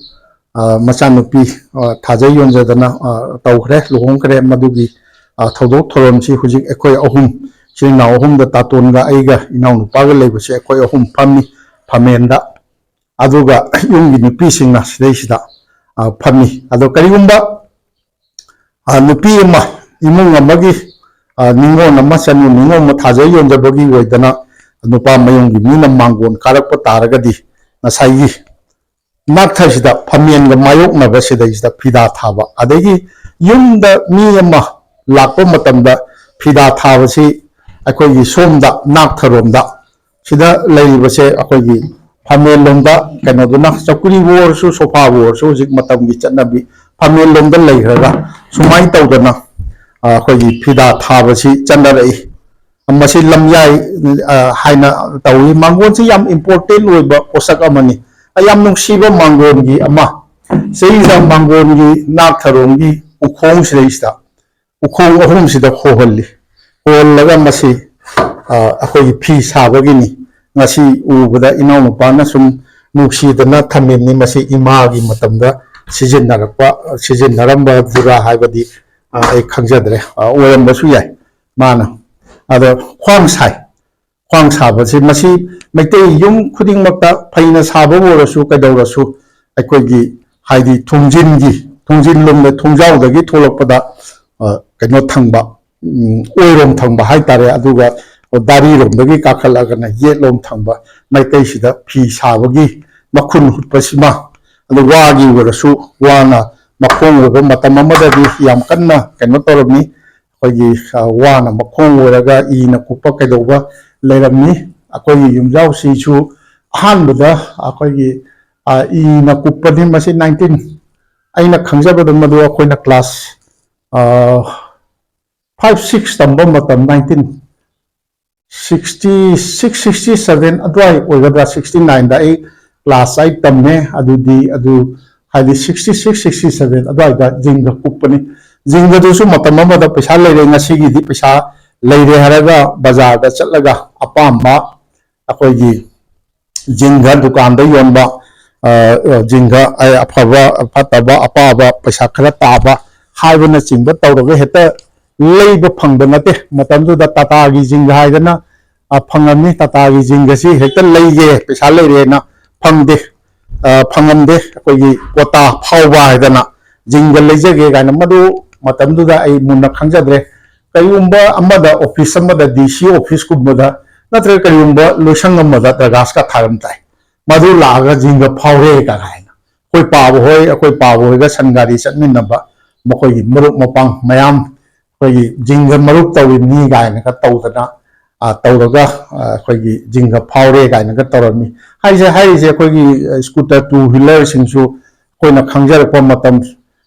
ꯑ, ꯃꯆꯥꯅꯨꯄꯤ, ꯑ, ꯊꯥꯖ ꯌꯣꯟꯖꯗꯅ, ꯑ, ꯇꯧꯈ꯭ꯔꯦ, ꯂꯨꯍꯣꯡꯈ꯭ꯔꯦ꯫ ꯃꯗꯨꯒꯤ, ꯑ, ꯊꯧꯗꯣꯛ ꯊꯧꯔꯝꯁꯤ ꯍꯧꯖꯤꯛ ꯑꯩꯈꯣꯏ ꯑꯍꯨꯝ, ꯏꯆꯤꯜ ꯏꯅꯥꯎ ꯑꯍꯨꯝꯗ ꯇꯥꯇꯣꯟꯒ ꯑꯩꯒ ꯏꯅꯥꯎꯅꯨꯄꯥꯒ ꯂꯩꯕꯁꯦ ꯑꯩꯈꯣꯏ ꯑꯍꯨꯝ ꯐꯝꯃꯤ ꯐꯝꯃꯦꯟꯗ꯫ ꯑꯗꯨꯒ ꯌꯨꯝꯒꯤ ꯅꯨꯄꯤꯁꯤꯡꯅ ꯁꯤꯗꯩꯁꯤꯗ, ꯑ, ꯐꯝꯃꯤ꯫ ꯑꯗꯣ ꯀꯔꯤꯒꯨꯝꯕ, ꯑ, ꯅꯨꯄꯤ ꯑꯃ, ꯏꯃꯨꯡ ꯑꯃꯒꯤ, ꯑ, ꯅꯤꯉꯣꯜ ꯑꯃ, ꯆꯅꯨ ꯅꯤꯉꯣꯜ ꯑꯃ ꯊꯥꯖ ꯌꯣꯟꯖꯕꯒꯤ ꯑꯣꯏꯗꯅ ꯅꯨꯄꯥ ꯃꯌꯨꯝꯒꯤ ꯃꯤꯅ ꯃꯥꯡꯒꯣꯟ ꯀꯥꯔꯛꯄ ꯇꯥꯔꯒꯗꯤ ꯉꯁꯥꯏꯒꯤ ꯅꯥꯛꯊꯁꯤꯗ ꯐꯝꯃꯦꯟꯒ ꯃꯥꯌꯣꯛꯅꯕ ꯁꯤꯗꯩꯁꯤꯗ ꯐꯤꯗꯥ ꯊꯥꯕ꯫ ꯑꯗꯒꯤ ꯌꯨꯝꯗ ꯃꯤ ꯑꯃ ꯂꯥꯛꯄ ꯃꯇꯝꯗ ꯐꯤꯗꯥ ꯊꯥꯕꯁꯤ ꯑꯩꯈꯣꯏꯒꯤ ꯁꯣꯝꯗ ꯅꯥꯛꯊꯔꯣꯝꯗ ꯁꯤꯗ ꯂꯩꯔꯤꯕꯁꯦ ꯑꯩꯈꯣꯏꯒꯤ ꯐꯝꯃꯦꯟꯂꯣꯝꯗ, ꯀꯩꯅꯣꯗꯨꯅ ꯆꯧꯀ꯭ꯔꯤꯕꯨ ꯑꯣꯏꯔꯁꯨ, ꯁꯣꯐꯥꯕꯨ ꯑꯣꯏꯔꯁꯨ, ꯍꯧꯖꯤꯛ ꯃꯇꯝꯒꯤ ꯆꯠꯅꯕꯤ ꯐꯝꯃꯦꯟꯂꯣꯝꯗ ꯂꯩꯈ꯭ꯔꯒ ꯁꯨꯃꯥꯏꯅ ꯇꯧꯗꯅ, ꯑ, ꯑꯩꯈꯣꯏꯒꯤ ꯐꯤꯗꯥ ꯊꯥꯕꯁꯤ ꯆꯠꯅꯔꯛꯏ꯫ ꯃꯁꯤ ꯂꯝꯌꯥꯏ, ꯑ, ꯍꯥꯏꯅ ꯇꯧꯏ꯫ ꯃꯥꯡꯒꯣꯟꯁꯤ ꯌꯥꯝ important ꯑꯣꯏꯕ ꯄꯣꯠꯁꯛ ꯑꯃꯅꯤ꯫ ꯑꯩ ꯌꯥꯝ ꯅꯨꯡꯁꯤꯕ ꯃꯥꯡꯒꯣꯟꯒꯤ ꯑꯃ, ꯁꯤꯗꯩꯁꯤꯗ ꯃꯥꯡꯒꯣꯟꯒꯤ ꯅꯥꯛꯊꯔꯣꯝꯒꯤ ꯎꯈꯣꯡ ꯁꯤꯗꯩꯁꯤꯗ ꯎꯈꯣꯡ ꯑꯍꯨꯝꯁꯤꯗ ꯍꯣꯍꯜꯂꯤ꯫ ꯍꯣꯜꯂꯒ ꯃꯁꯤ, ꯑ, ꯑꯩꯈꯣꯏꯒꯤ ꯐꯤ ꯁꯥꯕꯒꯤꯅꯤ꯫ ꯉꯁꯤ ꯎꯕꯗ ꯏꯅꯥꯎꯅꯨꯄꯥꯅ ꯁꯨꯝ ꯅꯨꯡꯁꯤꯗꯅ ꯊꯝꯃꯤꯕꯅꯤ꯫ ꯃꯁꯤ ꯏꯃꯥꯒꯤ ꯃꯇꯝꯗ ꯁꯤꯖꯤꯟꯅꯔꯛꯄ, ꯁꯤꯖꯤꯟꯅꯔꯝꯕꯗꯨꯔꯥ ꯍꯥꯏꯕꯗꯤ, ꯑ, ꯑꯩ ꯈꯪꯖꯗ꯭ꯔꯦ꯫ ꯑ, ꯑꯣꯏꯔꯝꯕꯁꯨ ꯌꯥꯏ꯫ ꯃꯥꯅ ꯑꯗ ꯈ꯭ꯋꯥꯡ ꯁꯥꯏ꯫ ꯈ꯭ꯋꯥꯡ ꯁꯥꯕꯁꯤ, ꯃꯁꯤ ꯃꯩꯇꯩ ꯌꯨꯝ ꯈꯨꯗꯤꯡꯃꯛꯇ ꯐꯩꯅ ꯁꯥꯕ ꯑꯣꯏꯔꯁꯨ ꯀꯩꯗꯧꯔꯁꯨ, ꯑꯩꯈꯣꯏꯒꯤ, ꯍꯥꯏꯗꯤ, ꯊꯣꯡꯖꯤꯟꯒꯤ, ꯊꯣꯡꯖꯤꯟ ꯂꯣꯝꯗ, ꯊꯣꯡꯖꯥꯎꯗꯒꯤ ꯊꯣꯛꯂꯛꯄꯗ, ꯑ, ꯀꯩꯅꯣ ꯊꯪꯕ, ꯎꯝ, ꯑꯣꯏꯔꯣꯝ ꯊꯪꯕ ꯍꯥꯏꯇꯥꯔꯦ, ꯑꯗꯨꯒ ꯗꯥꯔꯤꯔꯣꯝꯗꯒꯤ ꯀꯥꯈꯠꯂꯒꯅ ꯌꯦꯠꯂꯣꯝ ꯊꯪꯕ ꯃꯥꯏꯀꯩꯁꯤꯗ ꯐꯤ ꯁꯥꯕꯒꯤ ꯃꯈꯨꯟ ꯍꯨꯠꯄꯁꯤꯃ, ꯑꯗꯨ ꯋꯥꯒꯤ ꯑꯣꯏꯔꯁꯨ, ꯋꯥꯅ ꯃꯈꯣꯡ ꯑꯣꯏꯕ ꯃꯇꯝ ꯑꯃꯗꯗꯤ ꯌꯥꯝ ꯀꯟꯅ ꯀꯩꯅꯣ ꯇꯧꯔꯝꯃꯤ꯫ ꯑꯩꯈꯣꯏꯒꯤ, ꯑ, ꯋꯥꯅ ꯃꯈꯣꯡ ꯑꯣꯏꯔꯒ ꯏꯅ ꯀꯨꯞꯄ ꯀꯩꯗꯧꯕ ꯂꯩꯔꯝꯃꯤ꯫ ꯑꯩꯈꯣꯏꯒꯤ ꯌꯨꯝꯖꯥꯎꯁꯤꯁꯨ ꯑꯍꯥꯟꯕꯗ ꯑꯩꯈꯣꯏꯒꯤ, ꯑ, ꯏꯅ ꯀꯨꯞꯄꯅꯤ꯫ ꯃꯁꯤ nineteen, ꯑꯩꯅ ꯈꯪꯖꯕꯗ ꯃꯗꯨ ꯑꯩꯈꯣꯏꯅ class, ꯑ, five six ꯇꯝꯕ ꯃꯇꯝ, nineteen sixty six, sixty seven ꯑꯗꯨꯋꯥꯏ ꯑꯣꯏꯒꯗ꯭ꯔꯥ, sixty nineꯗ ꯑꯩ class eight ꯇꯝꯃꯦ꯫ ꯑꯗꯨꯗꯤ ꯑꯗꯨ, ꯍꯥꯏꯗꯤ, sixty six, sixty seven ꯑꯗꯨꯋꯥꯏꯗ ꯖꯤꯡꯒ ꯀꯨꯞꯄꯅꯤ꯫ ꯖꯤꯡꯒꯗꯨꯁꯨ ꯃꯇꯝ ꯑꯃꯗ ꯄꯩꯁꯥ ꯂꯩꯔꯦ, ꯉꯁꯤꯒꯤꯗꯤ ꯄꯩꯁꯥ ꯂꯩꯔꯦ ꯍꯥꯏꯔꯒ ꯕꯖꯥꯔꯗ ꯆꯠꯂꯒ ꯑꯄꯥꯝꯕ ꯑꯩꯈꯣꯏꯒꯤ ꯖꯤꯡꯒ ꯗꯨꯀꯥꯟꯗ ꯌꯣꯟꯕ, ꯑ, ꯑ, ꯖꯤꯡꯒ, ꯑ, ꯑꯐꯕ, ꯐꯠꯇꯕ, ꯑꯄꯥꯕ, ꯄꯩꯁꯥ ꯈꯔ ꯇꯥꯕ ꯍꯥꯏꯕꯅꯆꯤꯡꯕ ꯇꯧꯔꯒ ꯍꯦꯛꯇ ꯂꯩꯕ ꯐꯪꯕ ꯅꯠꯇꯦ꯫ ꯃꯇꯝꯗꯨꯗ ꯇꯥꯇꯥꯒꯤ ꯖꯤꯡꯒ ꯍꯥꯏꯗꯅ, ꯑ, ꯐꯪꯉꯝꯃꯤ꯫ ꯇꯥꯇꯥꯒꯤ ꯖꯤꯡꯒꯁꯤ ꯍꯦꯛꯇ ꯂꯩꯒꯦ, ꯄꯩꯁꯥ ꯂꯩꯔꯦꯅ ꯐꯪꯗꯦ, ꯑ, ꯐꯪꯉꯝꯗꯦ꯫ ꯑꯩꯈꯣꯏꯒꯤ ꯀ꯭ꯋꯥꯇꯥ ꯐꯥꯎꯕ ꯍꯥꯏꯗꯅ ꯖꯤꯡꯒ ꯂꯩꯖꯒꯦ ꯀꯥꯏꯅ, ꯃꯗꯨ ꯃꯇꯝꯗꯨꯗ ꯑꯩ ꯃꯨꯟꯅ ꯈꯪꯖꯗ꯭ꯔꯦ꯫ ꯀꯔꯤꯒꯨꯝꯕ ꯑꯃꯗ, office ꯑꯃꯗ, D C officeꯀꯨꯝꯕꯗ, ꯅꯠꯇ꯭ꯔꯒ ꯀꯔꯤꯒꯨꯝꯕ ꯂꯣꯏꯁꯪ ꯑꯃꯗ ꯗꯔꯒꯥꯁꯀ ꯊꯥꯔꯝ ꯇꯥꯏ꯫ ꯃꯗꯨ ꯂꯥꯛꯑꯒ ꯖꯤꯡꯒ ꯐꯥꯎꯔꯦ ꯀꯥꯏꯅ꯫ ꯑꯩꯈꯣꯏ ꯄꯥꯕ ꯍꯣꯏ, ꯑꯩꯈꯣꯏ ꯄꯥꯕ ꯍꯣꯏꯒ ꯁꯟ ꯒꯥꯔꯤ ꯆꯠꯃꯤꯟꯅꯕ ꯃꯈꯣꯏꯒꯤ ꯃꯔꯨꯞ ꯃꯄꯥꯡ ꯃꯌꯥꯝ, ꯑꯩꯈꯣꯏꯒꯤ ꯖꯤꯡꯒ ꯃꯔꯨꯞ ꯇꯧꯔꯤꯕꯅꯤ ꯀꯥꯏꯅꯒ ꯇꯧꯗꯅ, ꯑ, ꯇꯧꯔꯒ, ꯑ, ꯑꯩꯈꯣꯏꯒꯤ ꯖꯤꯡꯒ ꯐꯥꯎꯔꯦ ꯀꯥꯏꯅꯒ ꯇꯧꯔꯝꯃꯤ꯫ ꯍꯥꯏꯁꯦ, ꯍꯥꯏꯔꯤꯁꯦ ꯑꯩꯈꯣꯏꯒꯤ, ꯑ, scooter, two wheelerꯁꯤꯡꯁꯨ ꯑꯩꯈꯣꯏꯅ ꯈꯪꯖꯔꯛꯄ ꯃꯇꯝ,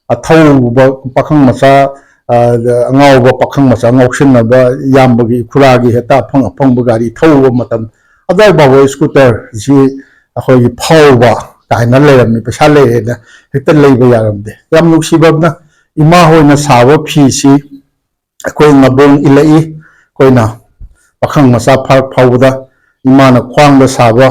ꯑ, ꯊꯧꯕ ꯄꯥꯈꯪ ꯃꯆꯥ, ꯑ, ꯑꯉꯥꯎꯕ ꯄꯥꯈꯪ ꯃꯆꯥ ꯉꯥꯎꯁꯤꯟꯅꯕ ꯏꯌꯥꯝꯕꯒꯤ, ꯏꯈꯨꯔꯥꯒꯤ ꯍꯦꯛꯇ ꯑꯐꯪ ꯑꯐꯪꯕ ꯒꯥꯔꯤ ꯊꯧꯕ ꯃꯇꯝ, ꯑꯗꯨꯋꯥꯏ ꯐꯥꯎꯕ scooterꯁꯤ ꯑꯩꯈꯣꯏꯒꯤ ꯐꯥꯎꯕ ꯀꯥꯏꯅ ꯂꯩꯔꯝꯃꯤ꯫ ꯄꯩꯁꯥ ꯂꯩꯔꯦꯅ ꯍꯦꯛꯇ ꯂꯩꯕ ꯌꯥꯔꯝꯗꯦ꯫ ꯌꯥꯝ ꯅꯨꯡꯁꯤꯕ ꯑꯃꯅ, ꯏꯃꯥ ꯍꯣꯏꯅ ꯁꯥꯕ ꯐꯤꯁꯤ ꯑꯩꯈꯣꯏ ꯉꯕꯣꯡ ꯏꯜꯂꯛꯏ꯫ ꯑꯩꯈꯣꯏꯅ ꯄꯥꯈꯪ ꯃꯆꯥ ꯐꯥꯔꯛ ꯐꯥꯎꯕꯗ ꯏꯃꯥꯅ ꯈ꯭ꯋꯥꯡꯗ ꯁꯥꯕ,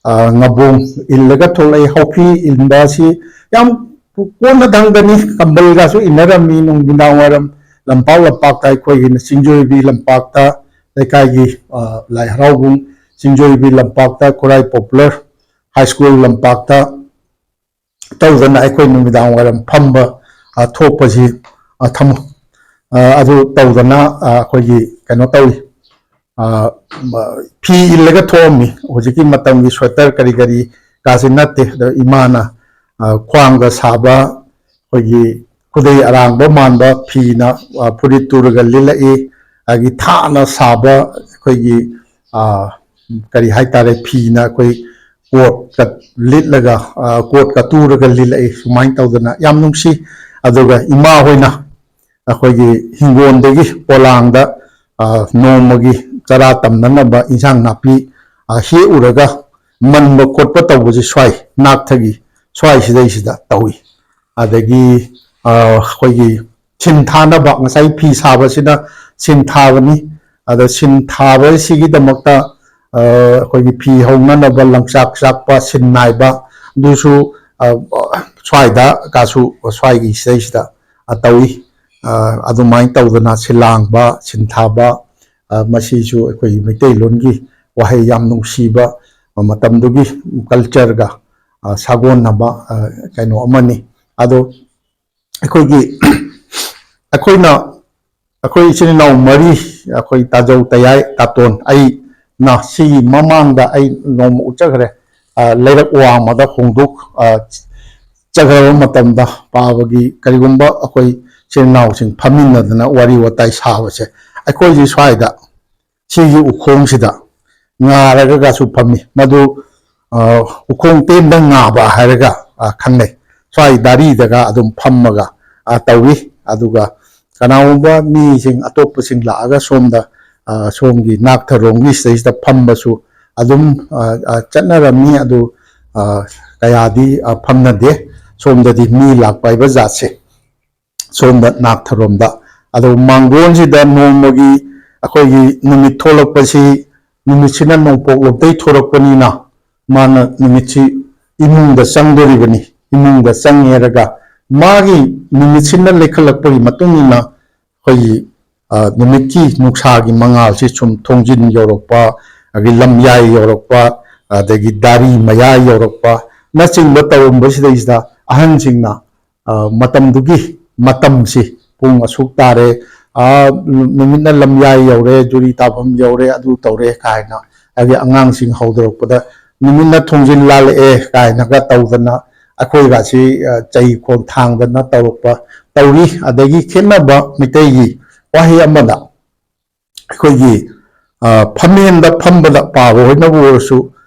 ꯑ, ꯉꯕꯣꯡ ꯏꯜꯂꯒ ꯊꯣꯛꯂꯛꯏ꯫ ꯍꯥꯎꯐꯤ ꯏꯟꯕ ꯑꯁꯤ ꯌꯥꯝ ꯀꯣꯟꯅ ꯊꯪꯗꯅꯤ ꯀꯝꯕꯜꯒꯁꯨ ꯏꯟꯅꯔꯝꯃꯤ꯫ ꯅꯨꯃꯤꯗꯥꯡ ꯋꯥꯏꯔꯝ ꯂꯝꯄꯥꯛ ꯂꯝꯄꯥꯛꯇ ꯑꯩꯈꯣꯏꯒꯤꯅ ꯆꯤꯡꯖꯣꯏꯕꯤ ꯂꯝꯄꯥꯛꯇ ꯂꯩꯀꯥꯏꯒꯤ, ꯑ, ꯂꯥꯏ ꯍꯔꯥꯎꯕꯨꯡ ꯆꯤꯡꯖꯣꯏꯕꯤ ꯂꯝꯄꯥꯛꯇ, ꯈꯨꯔꯥꯏ ꯄꯣꯄꯨꯂꯔ ꯍꯥꯏ ꯁ꯭ꯀꯨꯜ ꯂꯝꯄꯥꯛꯇ ꯇꯧꯗꯅ ꯑꯩꯈꯣꯏ ꯅꯨꯃꯤꯗꯥꯡ ꯋꯥꯏꯔꯝ ꯐꯝꯕ, ꯑ, ꯊꯣꯛꯄꯁꯤ, ꯑ, ꯊꯝꯃꯨ꯫ ꯑ, ꯑꯗꯨ ꯇꯧꯗꯅ, ꯑ, ꯑꯩꯈꯣꯏꯒꯤ ꯀꯩꯅꯣ ꯇꯧꯏ꯫ ꯑ, ꯐꯤ ꯏꯜꯂꯒ ꯊꯣꯛꯑꯝꯃꯤ꯫ ꯍꯧꯖꯤꯛꯀꯤ ꯃꯇꯝꯒꯤ ꯁ꯭ꯋꯦꯇꯔ ꯀꯔꯤ ꯀꯔꯤ ꯀꯥꯁꯦ ꯅꯠꯇꯦ꯫ ꯑꯗ ꯏꯃꯥꯅ, ꯑ, ꯈ꯭ꯋꯥꯡꯗ ꯁꯥꯕ ꯑꯩꯈꯣꯏꯒꯤ ꯈꯨꯗꯩ ꯑꯔꯥꯡꯕ ꯃꯥꯟꯕ ꯐꯤꯅ, ꯑ, ꯐꯨꯔꯤꯠ ꯇꯨꯔꯒ ꯂꯤꯠꯂꯛꯏ꯫ ꯑꯗꯒꯤ ꯊꯥꯅ ꯁꯥꯕ ꯑꯩꯈꯣꯏꯒꯤ, ꯑ, ꯀꯔꯤ ꯍꯥꯏꯇꯥꯔꯦ, ꯐꯤꯅ ꯑꯩꯈꯣꯏ ꯀꯣꯠꯀ ꯂꯤꯠꯂꯒ, ꯑ, ꯀꯣꯠꯀ ꯇꯨꯔꯒ ꯂꯤꯠꯂꯛꯏ꯫ ꯁꯨꯃꯥꯏꯅ ꯇꯧꯗꯅ ꯌꯥꯝ ꯅꯨꯡꯁꯤ꯫ ꯑꯗꯨꯒ ꯏꯃꯥ ꯍꯣꯏꯅ ꯑꯩꯈꯣꯏꯒꯤ ꯍꯤꯡꯒꯣꯜꯗꯒꯤ ꯄꯣꯂꯥꯡꯗ, ꯑ, ꯅꯣꯡꯃꯒꯤ ꯆꯔꯥ ꯇꯝꯅꯅꯕ ꯏꯟꯁꯥꯡ ꯅꯥꯄꯤ, ꯑ, ꯍꯦꯛꯎꯔꯒ ꯃꯟꯕ ꯈꯣꯠꯄ ꯇꯧꯕꯁꯦ ꯁ꯭ꯋꯥꯏ ꯅꯥꯛꯊꯒꯤ ꯁ꯭ꯋꯥꯏꯁꯤꯗꯩꯁꯤꯗ ꯇꯧꯏ꯫ ꯑꯗꯒꯤ, ꯑ, ꯑꯩꯈꯣꯏꯒꯤ ꯁꯤꯟ ꯊꯥꯅꯕ, ꯉꯁꯥꯏ ꯐꯤ ꯁꯥꯕꯁꯤꯅ ꯁꯤꯟ ꯊꯥꯕꯅꯤ꯫ ꯑꯗ ꯁꯤꯟ ꯊꯥꯕꯁꯤꯒꯤꯗꯃꯛꯇ, ꯑ, ꯑꯩꯈꯣꯏꯒꯤ ꯐꯤ ꯍꯧꯅꯅꯕ ꯂꯪꯆꯥꯛ ꯆꯥꯛꯄ, ꯁꯤꯟ ꯅꯥꯏꯕ, ꯑꯗꯨꯁꯨ, ꯑ, ꯁ꯭ꯋꯥꯏꯗ ꯀꯥꯁꯨ, ꯁ꯭ꯋꯥꯏꯒꯤ ꯁꯤꯗꯩꯁꯤꯗ, ꯑ, ꯇꯧꯏ꯫ ꯑ, ꯑꯗꯨꯃꯥꯏꯅ ꯇꯧꯗꯅ ꯁꯤꯂꯥꯡꯕ, ꯁꯤꯟꯊꯥꯕ, ꯑ, ꯃꯁꯤꯁꯨ ꯑꯩꯈꯣꯏꯒꯤ ꯃꯩꯇꯩꯂꯣꯟꯒꯤ ꯋꯥꯍꯩ ꯌꯥꯝ ꯅꯨꯡꯁꯤꯕ, ꯑ, ꯃꯇꯝꯗꯨꯒꯤ ꯀꯜꯆꯔꯒ, ꯑ, ꯁꯥꯒꯣꯟꯅꯕ, ꯑ, ꯀꯩꯅꯣ ꯑꯃꯅꯤ꯫ ꯑꯗꯣ ꯑꯩꯈꯣꯏꯒꯤ, ꯑꯩꯈꯣꯏꯅ, ꯑꯩꯈꯣꯏ ꯏꯆꯤꯟ ꯏꯅꯥꯎ ꯃꯔꯤ, ꯑꯩꯈꯣꯏ ꯇꯥꯖꯧ, ꯇꯌꯥꯏ, ꯇꯥꯇꯣꯟ, ꯑꯩꯅ ꯁꯤꯒꯤ ꯃꯃꯥꯡꯗ ꯑꯩ ꯅꯣꯡꯃ ꯎꯠꯆꯈ꯭ꯔꯦ꯫ ꯑ, ꯂꯩꯔꯛ ꯋꯥꯡꯃꯗ ꯍꯣꯡꯗꯣꯛ, ꯑ, ꯆꯠꯈ꯭ꯔꯕ ꯃꯇꯝꯗ ꯄꯥꯕꯒꯤ ꯀꯔꯤꯒꯨꯝꯕ ꯑꯩꯈꯣꯏ ꯏꯆꯤꯟ ꯏꯅꯥꯎꯁꯤꯡ ꯐꯝꯃꯤꯟꯅꯗꯅ ꯋꯥꯔꯤ ꯋꯥꯇꯥꯏ ꯁꯥꯕꯁꯦ ꯑꯩꯈꯣꯏꯁꯤ ꯁ꯭ꯋꯥꯏꯗ ꯁꯤꯒꯤ ꯎꯈꯣꯡꯁꯤꯗ ꯉꯥꯔꯒꯁꯨ ꯐꯝꯃꯤ꯫ ꯃꯗꯨ, ꯑ, ꯎꯈꯣꯡ ꯇꯦꯟꯗ ꯉꯥꯕ ꯍꯥꯏꯔꯒ, ꯑ, ꯈꯪꯅꯩ꯫ ꯁ꯭ꯋꯥꯏ ꯗꯥꯔꯤꯗꯒ ꯑꯗꯨꯝ ꯐꯝꯃꯒ, ꯑ, ꯇꯧꯏ꯫ ꯑꯗꯨꯒ ꯀꯅꯥꯒꯨꯝꯕ ꯃꯤꯁꯤꯡ ꯑꯇꯣꯞꯄꯁꯤꯡ ꯂꯥꯛꯑꯒ ꯁꯣꯝꯗ, ꯑ, ꯁꯣꯝꯒꯤ ꯅꯥꯛꯊꯔꯣꯝꯒꯤ ꯁꯤꯗꯩꯁꯤꯗ ꯐꯝꯕꯁꯨ ꯑꯗꯨꯝ, ꯑ, ꯑ, ꯆꯠꯅꯔꯝꯃꯤ꯫ ꯑꯗꯨ, ꯑ, ꯀꯌꯥꯗꯤ, ꯑ, ꯐꯝꯅꯗꯦ꯫ ꯁꯣꯝꯗꯗꯤ ꯃꯤ ꯂꯥꯛꯄ ꯍꯥꯏꯕ ꯖꯥꯠꯁꯦ ꯁꯣꯝꯗ ꯅꯥꯛꯊꯔꯣꯝꯗ꯫ ꯑꯗꯨ ꯃꯥꯡꯒꯣꯟꯁꯤꯗ ꯅꯣꯡꯃꯒꯤ ꯑꯩꯈꯣꯏꯒꯤ ꯅꯨꯃꯤꯠ ꯊꯣꯛꯂꯛꯄꯁꯤ, ꯅꯨꯃꯤꯠꯁꯤꯅ ꯅꯣꯡꯄꯣꯛꯂꯣꯝꯗꯩ ꯊꯣꯔꯛꯄꯅꯤꯅ ꯃꯥꯅ ꯅꯨꯃꯤꯠꯁꯤ ꯏꯃꯨꯡꯗ ꯆꯪꯗꯣꯔꯤꯕꯅꯤ꯫ ꯏꯃꯨꯡꯗ ꯆꯪꯉꯦꯔꯒ ꯃꯥꯒꯤ ꯅꯨꯃꯤꯠꯁꯤꯅ ꯂꯩꯈꯠꯂꯛꯄꯒꯤ ꯃꯇꯨꯡ ꯏꯟꯅ ꯑꯩꯈꯣꯏꯒꯤ, ꯑ, ꯅꯨꯃꯤꯠꯀꯤ ꯅꯨꯡꯁꯥꯒꯤ ꯃꯉꯥꯜꯁꯤ ꯁꯨꯝ ꯊꯣꯡꯖꯤꯟ ꯌꯧꯔꯛꯄ, ꯑꯗꯒꯤ ꯂꯝꯌꯥꯏ ꯌꯧꯔꯛꯄ, ꯑꯗꯒꯤ ꯗꯥꯔꯤ ꯃꯌꯥ ꯌꯧꯔꯛꯄ ꯅꯆꯤꯡꯕ ꯇꯧꯔꯝꯕꯁꯤꯗꯩꯁꯤꯗ ꯑꯍꯟꯁꯤꯡꯅ, ꯑ, ꯃꯇꯝꯗꯨꯒꯤ ꯃꯇꯝꯁꯤ ꯄꯨꯡ ꯑꯁꯨꯛ ꯇꯥꯔꯦ, ꯑ, ꯅꯨꯃꯤꯠꯅ ꯂꯝꯌꯥꯏ ꯌꯧꯔꯦ, ꯖꯨꯔꯤ ꯇꯥꯐꯝ ꯌꯧꯔꯦ, ꯑꯗꯨ ꯇꯧꯔꯦ ꯀꯥꯏꯅ, ꯍꯥꯏꯗꯤ ꯑꯉꯥꯡꯁꯤꯡ ꯍꯧꯗꯣꯔꯛꯄꯗ ꯅꯨꯃꯤꯠꯅ ꯊꯣꯡꯖꯤꯜ ꯂꯥꯜꯂꯛꯑꯦ ꯀꯥꯏꯅꯒ ꯇꯧꯗꯅ ꯑꯩꯈꯣꯏꯒꯁꯤ, ꯑ, ꯆꯩ ꯈꯣꯟ ꯊꯥꯡꯗꯅ ꯇꯧꯔꯛꯄ ꯇꯧꯔꯤ꯫ ꯑꯗꯒꯤ ꯈꯦꯠꯅꯕ ꯃꯩꯇꯩꯒꯤ ꯋꯥꯍꯩ ꯑꯃꯗ ꯑꯩꯈꯣꯏꯒꯤ, ꯑ, ꯐꯝꯃꯦꯟꯗ ꯐꯝꯕꯗ ꯄꯥꯕ ꯍꯣꯏꯅꯕꯨ ꯑꯣꯏꯔꯁꯨ,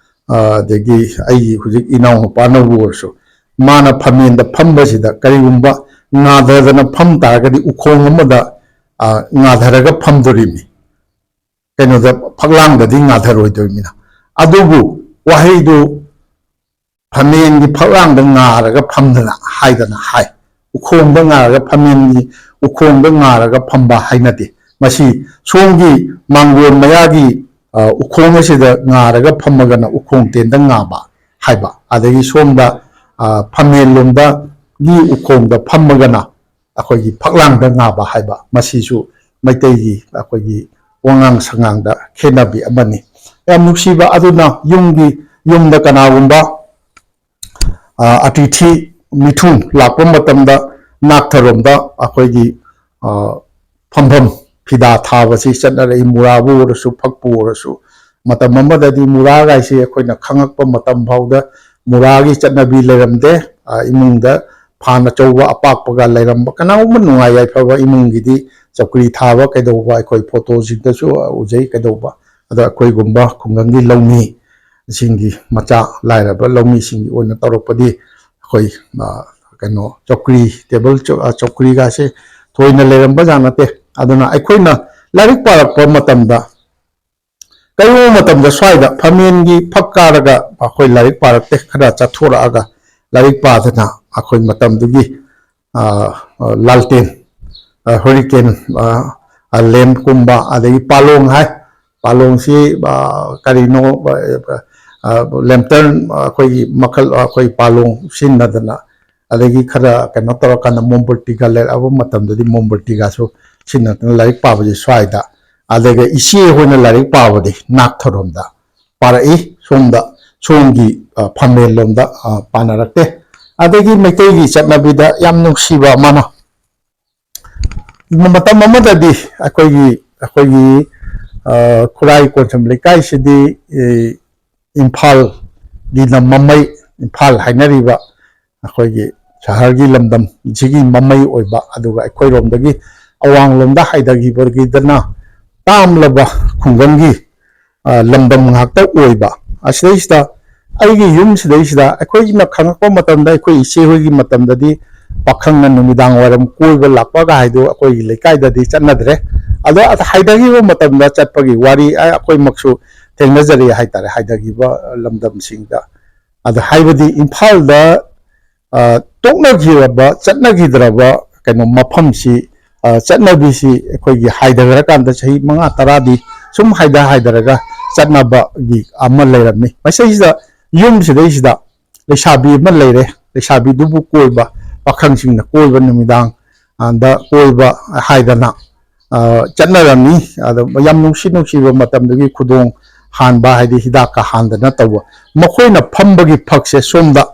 ꯑ, ꯑꯗꯒꯤ ꯑꯩꯒꯤ ꯍꯧꯖꯤꯛ ꯏꯅꯥꯎꯅꯨꯄꯥꯅꯕꯨ ꯑꯣꯏꯔꯁꯨ, ꯃꯥꯅ ꯐꯝꯃꯦꯟꯗ ꯐꯝꯕꯁꯤꯗ ꯀꯔꯤꯒꯨꯝꯕ ꯉꯥꯊꯗꯅ ꯐꯝ ꯇꯥꯔꯒꯗꯤ ꯎꯈꯣꯡ ꯑꯃꯗ, ꯑ, ꯉꯥꯊꯔꯒ ꯐꯝꯗꯣꯔꯤꯕꯅꯤ꯫ ꯀꯩꯅꯣꯗ, ꯐꯛꯂꯥꯡꯗꯗꯤ ꯉꯥꯊꯔꯣꯏꯗꯣꯔꯤꯕꯅꯤꯅ꯫ ꯑꯗꯨꯕꯨ ꯋꯥꯍꯩꯗꯨ ꯐꯝꯃꯦꯟꯒꯤ ꯐꯛꯂꯥꯡꯗ ꯉꯥꯔꯒ ꯐꯝꯗꯅ ꯍꯥꯏꯗꯅ ꯍꯥꯏ꯫ ꯎꯈꯣꯡꯗ ꯉꯥꯔꯒ, ꯐꯝꯃꯦꯟꯒꯤ ꯎꯈꯣꯡꯗ ꯉꯥꯔꯒ ꯐꯝꯕ ꯍꯥꯏꯅꯗꯦ꯫ ꯃꯁꯤ ꯁꯣꯝꯒꯤ ꯃꯥꯡꯒꯣꯟ ꯃꯌꯥꯒꯤ, ꯑ, ꯎꯈꯣꯡ ꯑꯁꯤꯗ ꯉꯥꯔꯒ ꯐꯝꯃꯒꯅ ꯎꯈꯣꯡ ꯇꯦꯟꯗ ꯉꯥꯕ ꯍꯥꯏꯕ, ꯑꯗꯒꯤ ꯁꯣꯝꯗ, ꯑ, ꯐꯝꯃꯦꯟ ꯂꯣꯝꯗꯒꯤ ꯎꯈꯣꯡꯗ ꯐꯝꯃꯒꯅ ꯑꯩꯈꯣꯏꯒꯤ ꯐꯛꯂꯥꯡꯗ ꯉꯥꯕ ꯍꯥꯏꯕ, ꯃꯁꯤꯁꯨ ꯃꯩꯇꯩꯒꯤ ꯑꯩꯈꯣꯏꯒꯤ ꯋꯥꯉꯥꯡ ꯁꯉꯥꯡꯗ ꯈꯦꯠꯅꯕꯤ ꯑꯃꯅꯤ꯫ ꯌꯥꯝ ꯅꯨꯡꯁꯤꯕ ꯑꯗꯨꯅ ꯌꯨꯝꯒꯤ, ꯌꯨꯝꯗ ꯀꯅꯥꯒꯨꯝꯕ, ꯑ, ꯑꯇꯤꯊꯤ ꯃꯤꯊꯨꯡ ꯂꯥꯛꯄ ꯃꯇꯝꯗ ꯅꯥꯛꯊꯔꯣꯝꯗ ꯑꯩꯈꯣꯏꯒꯤ, ꯑ, ꯐꯝꯐꯝ ꯐꯤꯗꯥ ꯊꯥꯕꯁꯤ ꯆꯠꯅꯔꯛꯏ꯫ ꯃꯨꯔꯥꯕꯨ ꯑꯣꯏꯔꯁꯨ, ꯐꯛꯄꯨ ꯑꯣꯏꯔꯁꯨ, ꯃꯇꯝ ꯑꯃꯗꯗꯤ ꯃꯨꯔꯥꯒꯥꯏꯁꯤ ꯑꯩꯈꯣꯏꯅ ꯈꯪꯉꯛꯄ ꯃꯇꯝ ꯐꯥꯎꯗ ꯃꯨꯔꯥꯒꯤ ꯆꯠꯅꯕꯤ ꯂꯩꯔꯝꯗꯦ꯫ ꯑ, ꯏꯃꯨꯡꯗ ꯐꯥꯟ ꯑꯆꯧꯕ ꯑꯄꯥꯛꯄꯒ ꯂꯩꯔꯝꯕ, ꯀꯅꯥꯒꯨꯝꯕ ꯅꯨꯡꯉꯥꯏ ꯌꯥꯏꯐꯕ ꯏꯃꯨꯡꯒꯤꯗꯤ ꯆꯧꯀ꯭ꯔꯤ ꯊꯥꯕ ꯀꯩꯗꯧꯕ ꯑꯩꯈꯣꯏ ꯐꯣꯇꯣꯁꯤꯡꯗꯁꯨ ꯎꯖꯩ ꯀꯩꯗꯧꯕ꯫ ꯑꯗꯣ ꯑꯩꯈꯣꯏꯒꯨꯝꯕ ꯈꯨꯡꯒꯪꯒꯤ ꯂꯧꯃꯤꯁꯤꯡꯒꯤ, ꯃꯆꯥ ꯂꯥꯏꯔꯕ ꯂꯧꯃꯤꯁꯤꯡꯒꯤ ꯑꯣꯏꯅ ꯇꯧꯔꯛꯄꯗꯤ ꯑꯩꯈꯣꯏ, ꯑ, ꯀꯩꯅꯣ, ꯆꯧꯀ꯭ꯔꯤ, ꯇꯦꯕꯜ, ꯆꯧ-, ꯑ, ꯆꯧꯀ꯭ꯔꯤꯒꯁꯦ ꯊꯣꯏꯅ ꯂꯩꯔꯝꯕ ꯖꯥꯠ ꯅꯠꯇꯦ꯫ ꯑꯗꯨꯅ ꯑꯩꯈꯣꯏꯅ ꯂꯥꯏꯔꯤꯛ ꯄꯥꯔꯛꯄ ꯃꯇꯝꯗ, ꯀꯔꯤꯒꯨꯝꯕ ꯃꯇꯝꯗ ꯁ꯭ꯋꯥꯏꯗ ꯐꯝꯃꯦꯟꯒꯤ ꯐꯛ ꯀꯥꯔꯒ ꯑꯩꯈꯣꯏ ꯂꯥꯏꯔꯤꯛ ꯄꯥꯔꯛꯇꯦ, ꯈꯔ ꯆꯠꯊꯣꯔꯛꯑꯒ ꯂꯥꯏꯔꯤꯛ ꯄꯥꯗꯅ ꯑꯩꯈꯣꯏ ꯃꯇꯝꯗꯨꯒꯤ, ꯑ, ꯑ, ꯂꯥꯜꯇꯦꯟ, ꯑ, ꯍꯨꯔꯤꯀꯦꯟ, ꯑ, ꯑ, ꯂꯦꯝꯞꯀꯨꯝꯕ, ꯑꯗꯒꯤ ꯄꯥꯂꯣꯡ ꯍꯥꯏ, ꯄꯥꯂꯣꯡꯁꯤ, ꯑ, ꯀꯔꯤꯅꯣ, ꯑ, ꯑ, ꯂꯦꯝꯇꯔꯟ ꯑꯩꯈꯣꯏꯒꯤ ꯃꯈꯜ, ꯑꯩꯈꯣꯏ ꯄꯥꯂꯣꯡ ꯁꯤꯖꯤꯟꯅꯗꯅ, ꯑꯗꯒꯤ ꯈꯔ ꯀꯩꯅꯣ ꯇꯧꯔꯀꯥꯟꯗ ꯃꯣꯝꯕꯔꯇꯤꯒ ꯂꯩꯔꯛꯑꯕ ꯃꯇꯝꯗꯗꯤ ꯃꯣꯝꯕꯔꯇꯤꯒꯁꯨ ꯁꯤꯖꯤꯟꯅꯗꯅ ꯂꯥꯏꯔꯤꯛ ꯄꯥꯕꯁꯦ ꯁ꯭ꯋꯥꯏꯗ, ꯑꯗꯨꯒ ꯏꯆꯦ ꯍꯣꯏꯅ ꯂꯥꯏꯔꯤꯛ ꯄꯥꯕꯗꯤ ꯅꯥꯛꯊꯔꯣꯝꯗ ꯄꯥꯔꯛꯏ꯫ ꯁꯣꯝꯗ, ꯁꯣꯝꯒꯤ ꯐꯝꯃꯦꯟꯂꯣꯝꯗ ꯄꯥꯅꯔꯛꯇꯦ꯫ ꯑꯗꯒꯤ ꯃꯩꯇꯩꯒꯤ ꯆꯠꯅꯕꯤꯗ ꯌꯥꯝ ꯅꯨꯡꯁꯤꯕ ꯑꯃꯅ, ꯃꯇꯝ ꯑꯃꯗꯗꯤ ꯑꯩꯈꯣꯏꯒꯤ, ꯑꯩꯈꯣꯏꯒꯤ ꯈꯨꯔꯥꯏ ꯀꯣꯟꯁꯝ ꯂꯩꯀꯥꯏꯁꯤꯗꯤ ꯏꯝꯐꯥꯜꯒꯤꯅ ꯃꯃꯩ, ꯏꯝꯐꯥꯜ ꯍꯥꯏꯅꯔꯤꯕ ꯑꯩꯈꯣꯏꯒꯤ ꯁꯍꯔꯒꯤ ꯂꯝꯗꯝꯁꯤꯒꯤ ꯃꯃꯩ ꯑꯣꯏꯕ, ꯑꯗꯨꯒ ꯑꯩꯈꯣꯏꯔꯣꯝꯗꯒꯤ ꯑꯋꯥꯡꯂꯣꯝꯗ ꯍꯥꯏꯊꯈꯤꯕꯒꯤꯗꯅ ꯇꯥꯝꯂꯕ ꯈꯨꯡꯒꯪꯒꯤ ꯂꯝꯗꯝ ꯉꯥꯛꯇ ꯑꯣꯏꯕ꯫ ꯑꯁꯤꯗꯩꯁꯤꯗ ꯑꯩꯒꯤ ꯌꯨꯝꯁꯤꯗꯩꯁꯤꯗ ꯑꯩꯈꯣꯏꯅ ꯈꯪꯉꯛꯄ ꯃꯇꯝꯗ, ꯑꯩꯈꯣꯏ ꯏꯆꯦ ꯍꯣꯏꯒꯤ ꯃꯇꯝꯗꯗꯤ ꯄꯥꯈꯪꯅ ꯅꯨꯃꯤꯗꯥꯡ ꯋꯥꯏꯔꯝ ꯀꯣꯏꯕ ꯂꯥꯛꯄꯒ ꯍꯥꯏꯗꯣ ꯑꯩꯈꯣꯏꯒꯤ ꯂꯩꯀꯥꯏꯗꯗꯤ ꯆꯠꯅꯗ꯭ꯔꯦ꯫ ꯑꯗꯣ ꯍꯥꯏꯊꯈꯤꯕ ꯃꯇꯝꯗ ꯆꯠꯄꯒꯤ ꯋꯥꯔꯤ ꯑꯩꯈꯣꯏꯃꯛꯁꯨ ꯊꯦꯡꯅꯖꯔꯤ ꯍꯥꯏꯇꯥꯔꯦ, ꯍꯥꯏꯊꯈꯤꯕ ꯂꯝꯗꯝꯁꯤꯡꯗ꯫ ꯑꯗ ꯍꯥꯏꯕꯗꯤ ꯏꯝꯐꯥꯜꯗ ꯇꯣꯛꯅꯈꯤꯔꯕ, ꯆꯠꯅꯈꯤꯗ꯭ꯔꯕ ꯀꯩꯅꯣ ꯃꯐꯝꯁꯤ, ꯆꯠꯅꯕꯤꯁꯤ ꯑꯩꯈꯣꯏꯒꯤ ꯍꯥꯏꯊꯈ꯭ꯔꯀꯥꯟꯗ ꯆꯍꯤ ꯃꯉꯥ ꯇꯔꯥꯗꯤ ꯁꯨꯝ ꯍꯥꯏꯊ ꯍꯥꯏꯊꯔꯒ ꯆꯠꯅꯕꯒꯤ ꯑꯃ ꯂꯩꯔꯝꯃꯤ꯫ ꯃꯁꯤꯗꯩꯁꯤꯗ ꯌꯨꯝꯁꯤꯗꯩꯁꯤꯗ ꯂꯩꯁꯥꯕꯤ ꯑꯃ ꯂꯩꯔꯦ, ꯂꯩꯁꯥꯕꯤꯗꯨꯕꯨ ꯀꯣꯏꯕ, ꯄꯥꯈꯪꯁꯤꯡꯅ ꯀꯣꯏꯕ, ꯅꯨꯃꯤꯗꯥꯡ ꯗ ꯀꯣꯏꯕ ꯍꯥꯏꯗꯅ ꯆꯠꯅꯔꯝꯃꯤ꯫ ꯑꯗꯣ ꯌꯥꯝ ꯅꯨꯡꯁꯤ ꯅꯨꯡꯁꯤꯕ ꯃꯇꯝꯗꯨꯒꯤ ꯈꯨꯗꯣꯡ ꯍꯥꯟꯕ, ꯍꯥꯏꯗꯤ ꯍꯤꯗꯥꯛꯀ ꯍꯥꯟꯗꯅ ꯇꯧꯕ꯫ ꯃꯈꯣꯏꯅ ꯐꯝꯕꯒꯤ ꯐꯛꯁꯦ ꯁꯣꯝꯗ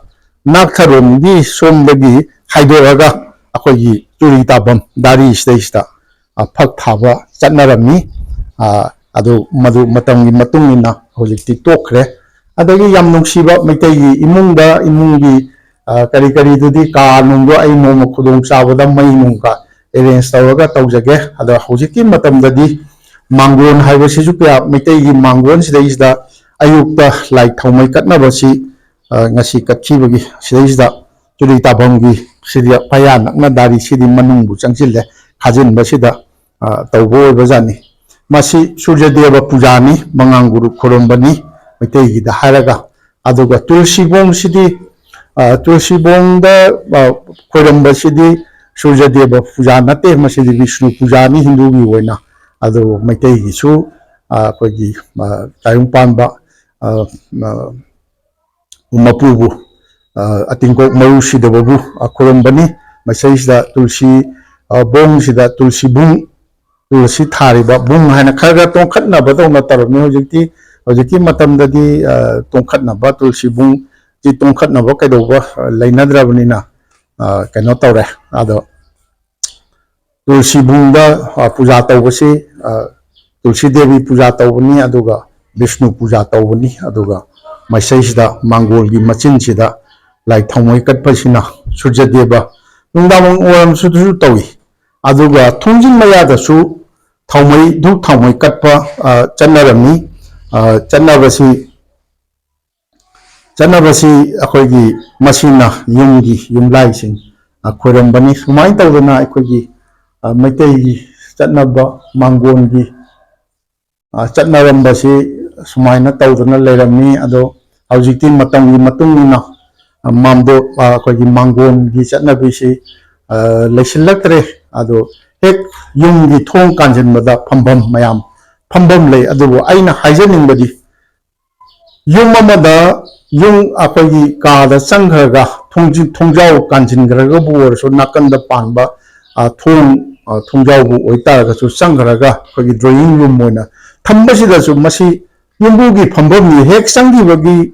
ꯅꯥꯛꯊꯔꯣꯝꯒꯤ ꯁꯣꯝꯗꯒꯤ ꯍꯥꯏꯗꯣꯔꯛꯑꯒ ꯑꯩꯈꯣꯏꯒꯤ ꯆꯨꯔꯤ ꯇꯥꯐꯝ ꯗꯥꯔꯤ ꯁꯤꯗꯩꯁꯤꯗ ꯐꯛ ꯊꯥꯕ ꯆꯠꯅꯔꯝꯃꯤ꯫ ꯑꯗꯨ ꯃꯗꯨ ꯃꯇꯝꯒꯤ ꯃꯇꯨꯡ ꯏꯟꯅ ꯍꯧꯖꯤꯛꯇꯤ ꯇꯣꯛꯈ꯭ꯔꯦ꯫ ꯑꯗꯒꯤ ꯌꯥꯝ ꯅꯨꯡꯁꯤꯕ ꯃꯩꯇꯩꯒꯤ ꯏꯃꯨꯡꯗ, ꯏꯃꯨꯡꯒꯤ ꯀꯔꯤ ꯀꯔꯤꯗꯨꯗꯤ, ꯀꯥ ꯅꯨꯡꯗꯣ ꯑꯩ ꯅꯣꯡꯃ ꯈꯨꯗꯣꯡ ꯆꯥꯕꯗ ꯃꯩ ꯅꯨꯡꯒ ꯑꯦꯔꯦꯟꯖ ꯇꯧꯔꯒ ꯇꯧꯖꯒꯦ꯫ ꯑꯗꯣ ꯍꯧꯖꯤꯛꯀꯤ ꯃꯇꯝꯗꯗꯤ ꯃꯥꯡꯒꯣꯟ ꯍꯥꯏꯕꯁꯤꯁꯨ ꯀꯌꯥ, ꯃꯩꯇꯩꯒꯤ ꯃꯥꯡꯒꯣꯟꯁꯤꯗꯩꯁꯤꯗ ꯑꯌꯨꯛꯇ ꯂꯥꯏ ꯊꯥꯎꯃꯩ ꯀꯠꯅꯕꯁꯤ ꯉꯁꯤ ꯀꯠꯈꯤꯕꯒꯤ ꯁꯤꯗꯩꯁꯤꯗ ꯆꯨꯔꯤ ꯇꯥꯐꯝꯒꯤ ꯁꯤꯗꯤ ꯄꯌꯥ ꯅꯛꯅ ꯗꯥꯔꯤ ꯁꯤꯗꯤ ꯃꯅꯨꯡꯕꯨ ꯆꯪꯁꯤꯜꯂꯦ꯫ ꯈꯥꯖꯤꯟꯕꯁꯤꯗ ꯇꯧꯕ ꯑꯣꯏꯕꯖꯥꯠꯅꯤ꯫ ꯃꯁꯤ ꯁꯨꯔꯖꯗꯦꯕ ꯄꯨꯖꯥꯅꯤ, ꯃꯉꯥꯡ ꯒꯨꯔꯨ ꯈꯨꯔꯨꯝꯕꯅꯤ ꯃꯩꯇꯩꯒꯤꯗ ꯍꯥꯏꯔꯒ꯫ ꯑꯗꯨꯒ ꯇꯨꯜꯁꯤꯕꯣꯡꯁꯤꯗꯤ, ꯇꯨꯜꯁꯤꯕꯣꯡꯗ ꯈꯣꯏꯔꯝꯕꯁꯤꯗꯤ ꯁꯨꯔꯖꯗꯦꯕ ꯄꯨꯖꯥ ꯅꯠꯇꯦ, ꯃꯁꯤꯗꯤ ꯕꯤꯁꯅꯨ ꯄꯨꯖꯥꯅꯤ ꯍꯤꯟꯗꯨꯒꯤ ꯑꯣꯏꯅ꯫ ꯑꯗꯨꯕꯨ ꯃꯩꯇꯩꯒꯤꯁꯨ ꯑꯩꯈꯣꯏꯒꯤ ꯇꯥꯏꯕꯪ ꯄꯥꯟꯕ ꯑ, ꯑ, ꯃꯄꯨꯕꯨ, ꯑ, ꯑꯇꯤꯡꯀꯣꯛ ꯃꯔꯨ ꯁꯤꯗꯕꯕꯨ, ꯑ, ꯈꯨꯔꯨꯝꯕꯅꯤ꯫ ꯃꯁꯤꯗꯩꯁꯤꯗ ꯇꯨꯜꯁꯤ, ꯑ, ꯕꯣꯡꯁꯤꯗ ꯇꯨꯜꯁꯤꯕꯨꯡ, ꯇꯨꯜꯁꯤ ꯊꯥꯔꯤꯕ ꯕꯨꯡ ꯍꯥꯏꯅ ꯈꯔ ꯈꯔ ꯇꯣꯡꯈꯠꯅꯕꯗꯧꯅ ꯇꯧꯔꯝꯃꯤ꯫ ꯍꯧꯖꯤꯛꯇꯤ, ꯍꯧꯖꯤꯛꯀꯤ ꯃꯇꯝꯗꯗꯤ, ꯑ, ꯇꯣꯡꯈꯠꯅꯕ, ꯇꯨꯜꯁꯤꯕꯨꯡꯁꯤ ꯇꯣꯡꯈꯠꯅꯕ ꯀꯩꯗꯧꯕ, ꯑ, ꯂꯩꯅꯗ꯭ꯔꯕꯅꯤꯅ, ꯑ, ꯀꯩꯅꯣ ꯇꯧꯔꯦ꯫ ꯑꯗꯣ ꯇꯨꯜꯁꯤꯕꯨꯡꯗ, ꯑ, ꯄꯨꯖꯥ ꯇꯧꯕꯁꯤ, ꯑ, ꯇꯨꯜꯁꯤ ꯗꯦꯕꯤ ꯄꯨꯖꯥ ꯇꯧꯕꯅꯤ, ꯑꯗꯨꯒ ꯕꯤꯁꯅꯨ ꯄꯨꯖꯥ ꯇꯧꯕꯅꯤ, ꯑꯗꯨꯒ ꯃꯁꯤꯗꯩꯁꯤꯗ ꯃꯥꯡꯒꯣꯜꯒꯤ ꯃꯆꯤꯟꯁꯤꯗ ꯂꯥꯏ ꯊꯥꯎꯃꯩ ꯀꯠꯄꯁꯤꯅ ꯁꯨꯔꯖꯗꯦꯕ ꯅꯨꯡꯗꯥꯡ ꯋꯥꯏꯔꯝꯁꯨ ꯇꯧꯏ꯫ ꯑꯗꯨꯒ ꯊꯣꯡꯖꯤꯟ ꯃꯌꯥꯗꯁꯨ ꯊꯥꯎꯃꯩ, ꯙꯨꯞ ꯊꯥꯎꯃꯩ ꯀꯠꯄ, ꯑ, ꯆꯠꯅꯔꯝꯃꯤ꯫ ꯑ, ꯆꯠꯅꯕꯁꯤ, ꯆꯠꯅꯕꯁꯤ ꯑꯩꯈꯣꯏꯒꯤ ꯃꯁꯤꯅ ꯌꯨꯝꯒꯤ ꯌꯨꯝꯂꯥꯏꯁꯤꯡ, ꯑ, ꯈꯣꯏꯔꯝꯕꯅꯤ꯫ ꯁꯨꯃꯥꯏꯅ ꯇꯧꯗꯅ ꯑꯩꯈꯣꯏꯒꯤ, ꯑ, ꯃꯩꯇꯩꯒꯤ ꯆꯠꯅꯕ ꯃꯥꯡꯒꯣꯟꯒꯤ, ꯑ, ꯆꯠꯅꯔꯝꯕꯁꯤ ꯁꯨꯃꯥꯏꯅ ꯇꯧꯗꯅ ꯂꯩꯔꯝꯃꯤ꯫ ꯑꯗꯣ ꯍꯧꯖꯤꯛꯇꯤ ꯃꯇꯝꯒꯤ ꯃꯇꯨꯡ ꯏꯟꯅ, ꯑ, ꯃꯥꯝꯗꯣꯞ, ꯑ, ꯑꯩꯈꯣꯏꯒꯤ ꯃꯥꯡꯒꯣꯟꯒꯤ ꯆꯠꯅꯕꯤꯁꯤ, ꯑ, ꯂꯩꯁꯤꯜꯂꯛꯇ꯭ꯔꯦ꯫ ꯑꯗꯣ ꯍꯦꯛ ꯌꯨꯝꯒꯤ ꯊꯣꯡ ꯀꯥꯟꯁꯤꯟꯕꯗ ꯐꯝꯐꯝ ꯃꯌꯥꯝ ꯐꯝꯐꯝ ꯂꯩ꯫ ꯑꯗꯨꯕꯨ ꯑꯩꯅ ꯍꯥꯏꯖꯅꯤꯡꯕꯗꯤ ꯌꯨꯝ ꯑꯃꯗ ꯌꯨꯝ ꯑꯩꯈꯣꯏꯒꯤ ꯀꯥꯗ ꯆꯪꯈ꯭ꯔꯒ ꯊꯣꯡꯖꯤ-, ꯊꯣꯡꯖꯥꯎ ꯀꯥꯟꯁꯤꯟꯈ꯭ꯔꯒꯕꯨ ꯑꯣꯏꯔꯁꯨ ꯅꯥꯀꯟꯗ ꯄꯥꯟꯕ, ꯑ, ꯊꯣꯡ, ꯑ, ꯊꯣꯡꯖꯥꯎꯕꯨ ꯑꯣꯏꯇꯥꯔꯒꯁꯨ ꯆꯪꯈ꯭ꯔꯒ ꯑꯩꯈꯣꯏꯒꯤ drawing room ꯑꯣꯏꯅ ꯊꯝꯕꯁꯤꯗꯁꯨ ꯃꯁꯤ ꯌꯨꯝꯕꯨꯒꯤ ꯐꯝꯐꯝꯅꯤ꯫ ꯍꯦꯛ ꯆꯪꯈꯤꯕꯒꯤ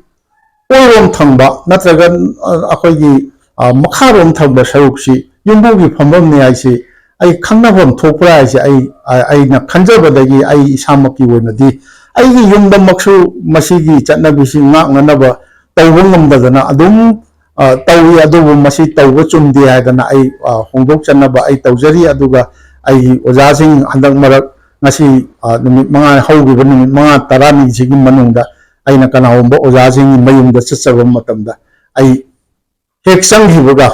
ꯑꯣꯏꯔꯣꯝ ꯊꯪꯕ ꯅꯠꯇ꯭ꯔꯒ, ꯑ, ꯑꯩꯈꯣꯏꯒꯤ, ꯑ, ꯃꯈꯥꯔꯣꯝ ꯊꯪꯕ ꯁꯔꯨꯛꯁꯤ ꯌꯨꯝꯕꯨꯒꯤ ꯐꯝꯐꯝꯅꯤ ꯍꯥꯏꯁꯤ ꯑꯩ ꯈꯪꯅꯐꯝ ꯊꯣꯛꯄ꯭ꯔꯥ ꯍꯥꯏꯁꯦ ꯑꯩ, ꯑ, ꯑꯩꯅ ꯈꯟꯖꯕꯗꯒꯤ ꯑꯩ ꯏꯁꯥꯃꯛꯀꯤ ꯑꯣꯏꯅꯗꯤ ꯑꯩꯒꯤ ꯌꯨꯝꯗꯃꯛꯁꯨ ꯃꯁꯤꯒꯤ ꯆꯠꯅꯕꯤꯁꯤ ꯉꯥꯛꯅꯅꯕ ꯇꯧꯕ ꯉꯝꯗꯗꯅ ꯑꯗꯨꯝ, ꯑ, ꯇꯧꯏ꯫ ꯑꯗꯨꯕꯨ ꯃꯁꯤ ꯇꯧꯕ ꯆꯨꯝꯗꯦ ꯍꯥꯏꯗꯅ ꯑꯩ, ꯑ, ꯍꯣꯡꯗꯣꯛꯆꯅꯕ ꯑꯩ ꯇꯧꯖꯔꯤ꯫ ꯑꯗꯨꯒ ꯑꯩꯒꯤ ꯑꯣꯖꯥꯁꯤꯡ ꯍꯟꯗꯛ ꯃꯔꯛ ꯉꯁꯤ, ꯑ, ꯅꯨꯃꯤꯠ ꯃꯉꯥ, ꯍꯧꯈꯤꯕ ꯅꯨꯃꯤꯠ ꯃꯉꯥ ꯇꯔꯥꯅꯤꯁꯤꯒꯤ ꯃꯅꯨꯡꯗ ꯑꯩꯅ ꯀꯅꯥꯒꯨꯝꯕ ꯑꯣꯖꯥꯁꯤꯡꯒꯤ ꯃꯌꯨꯝꯗ ꯆꯠꯆꯕ ꯃꯇꯝꯗ ꯑꯩ ꯍꯦꯛ ꯆꯪꯈꯤꯕꯒ,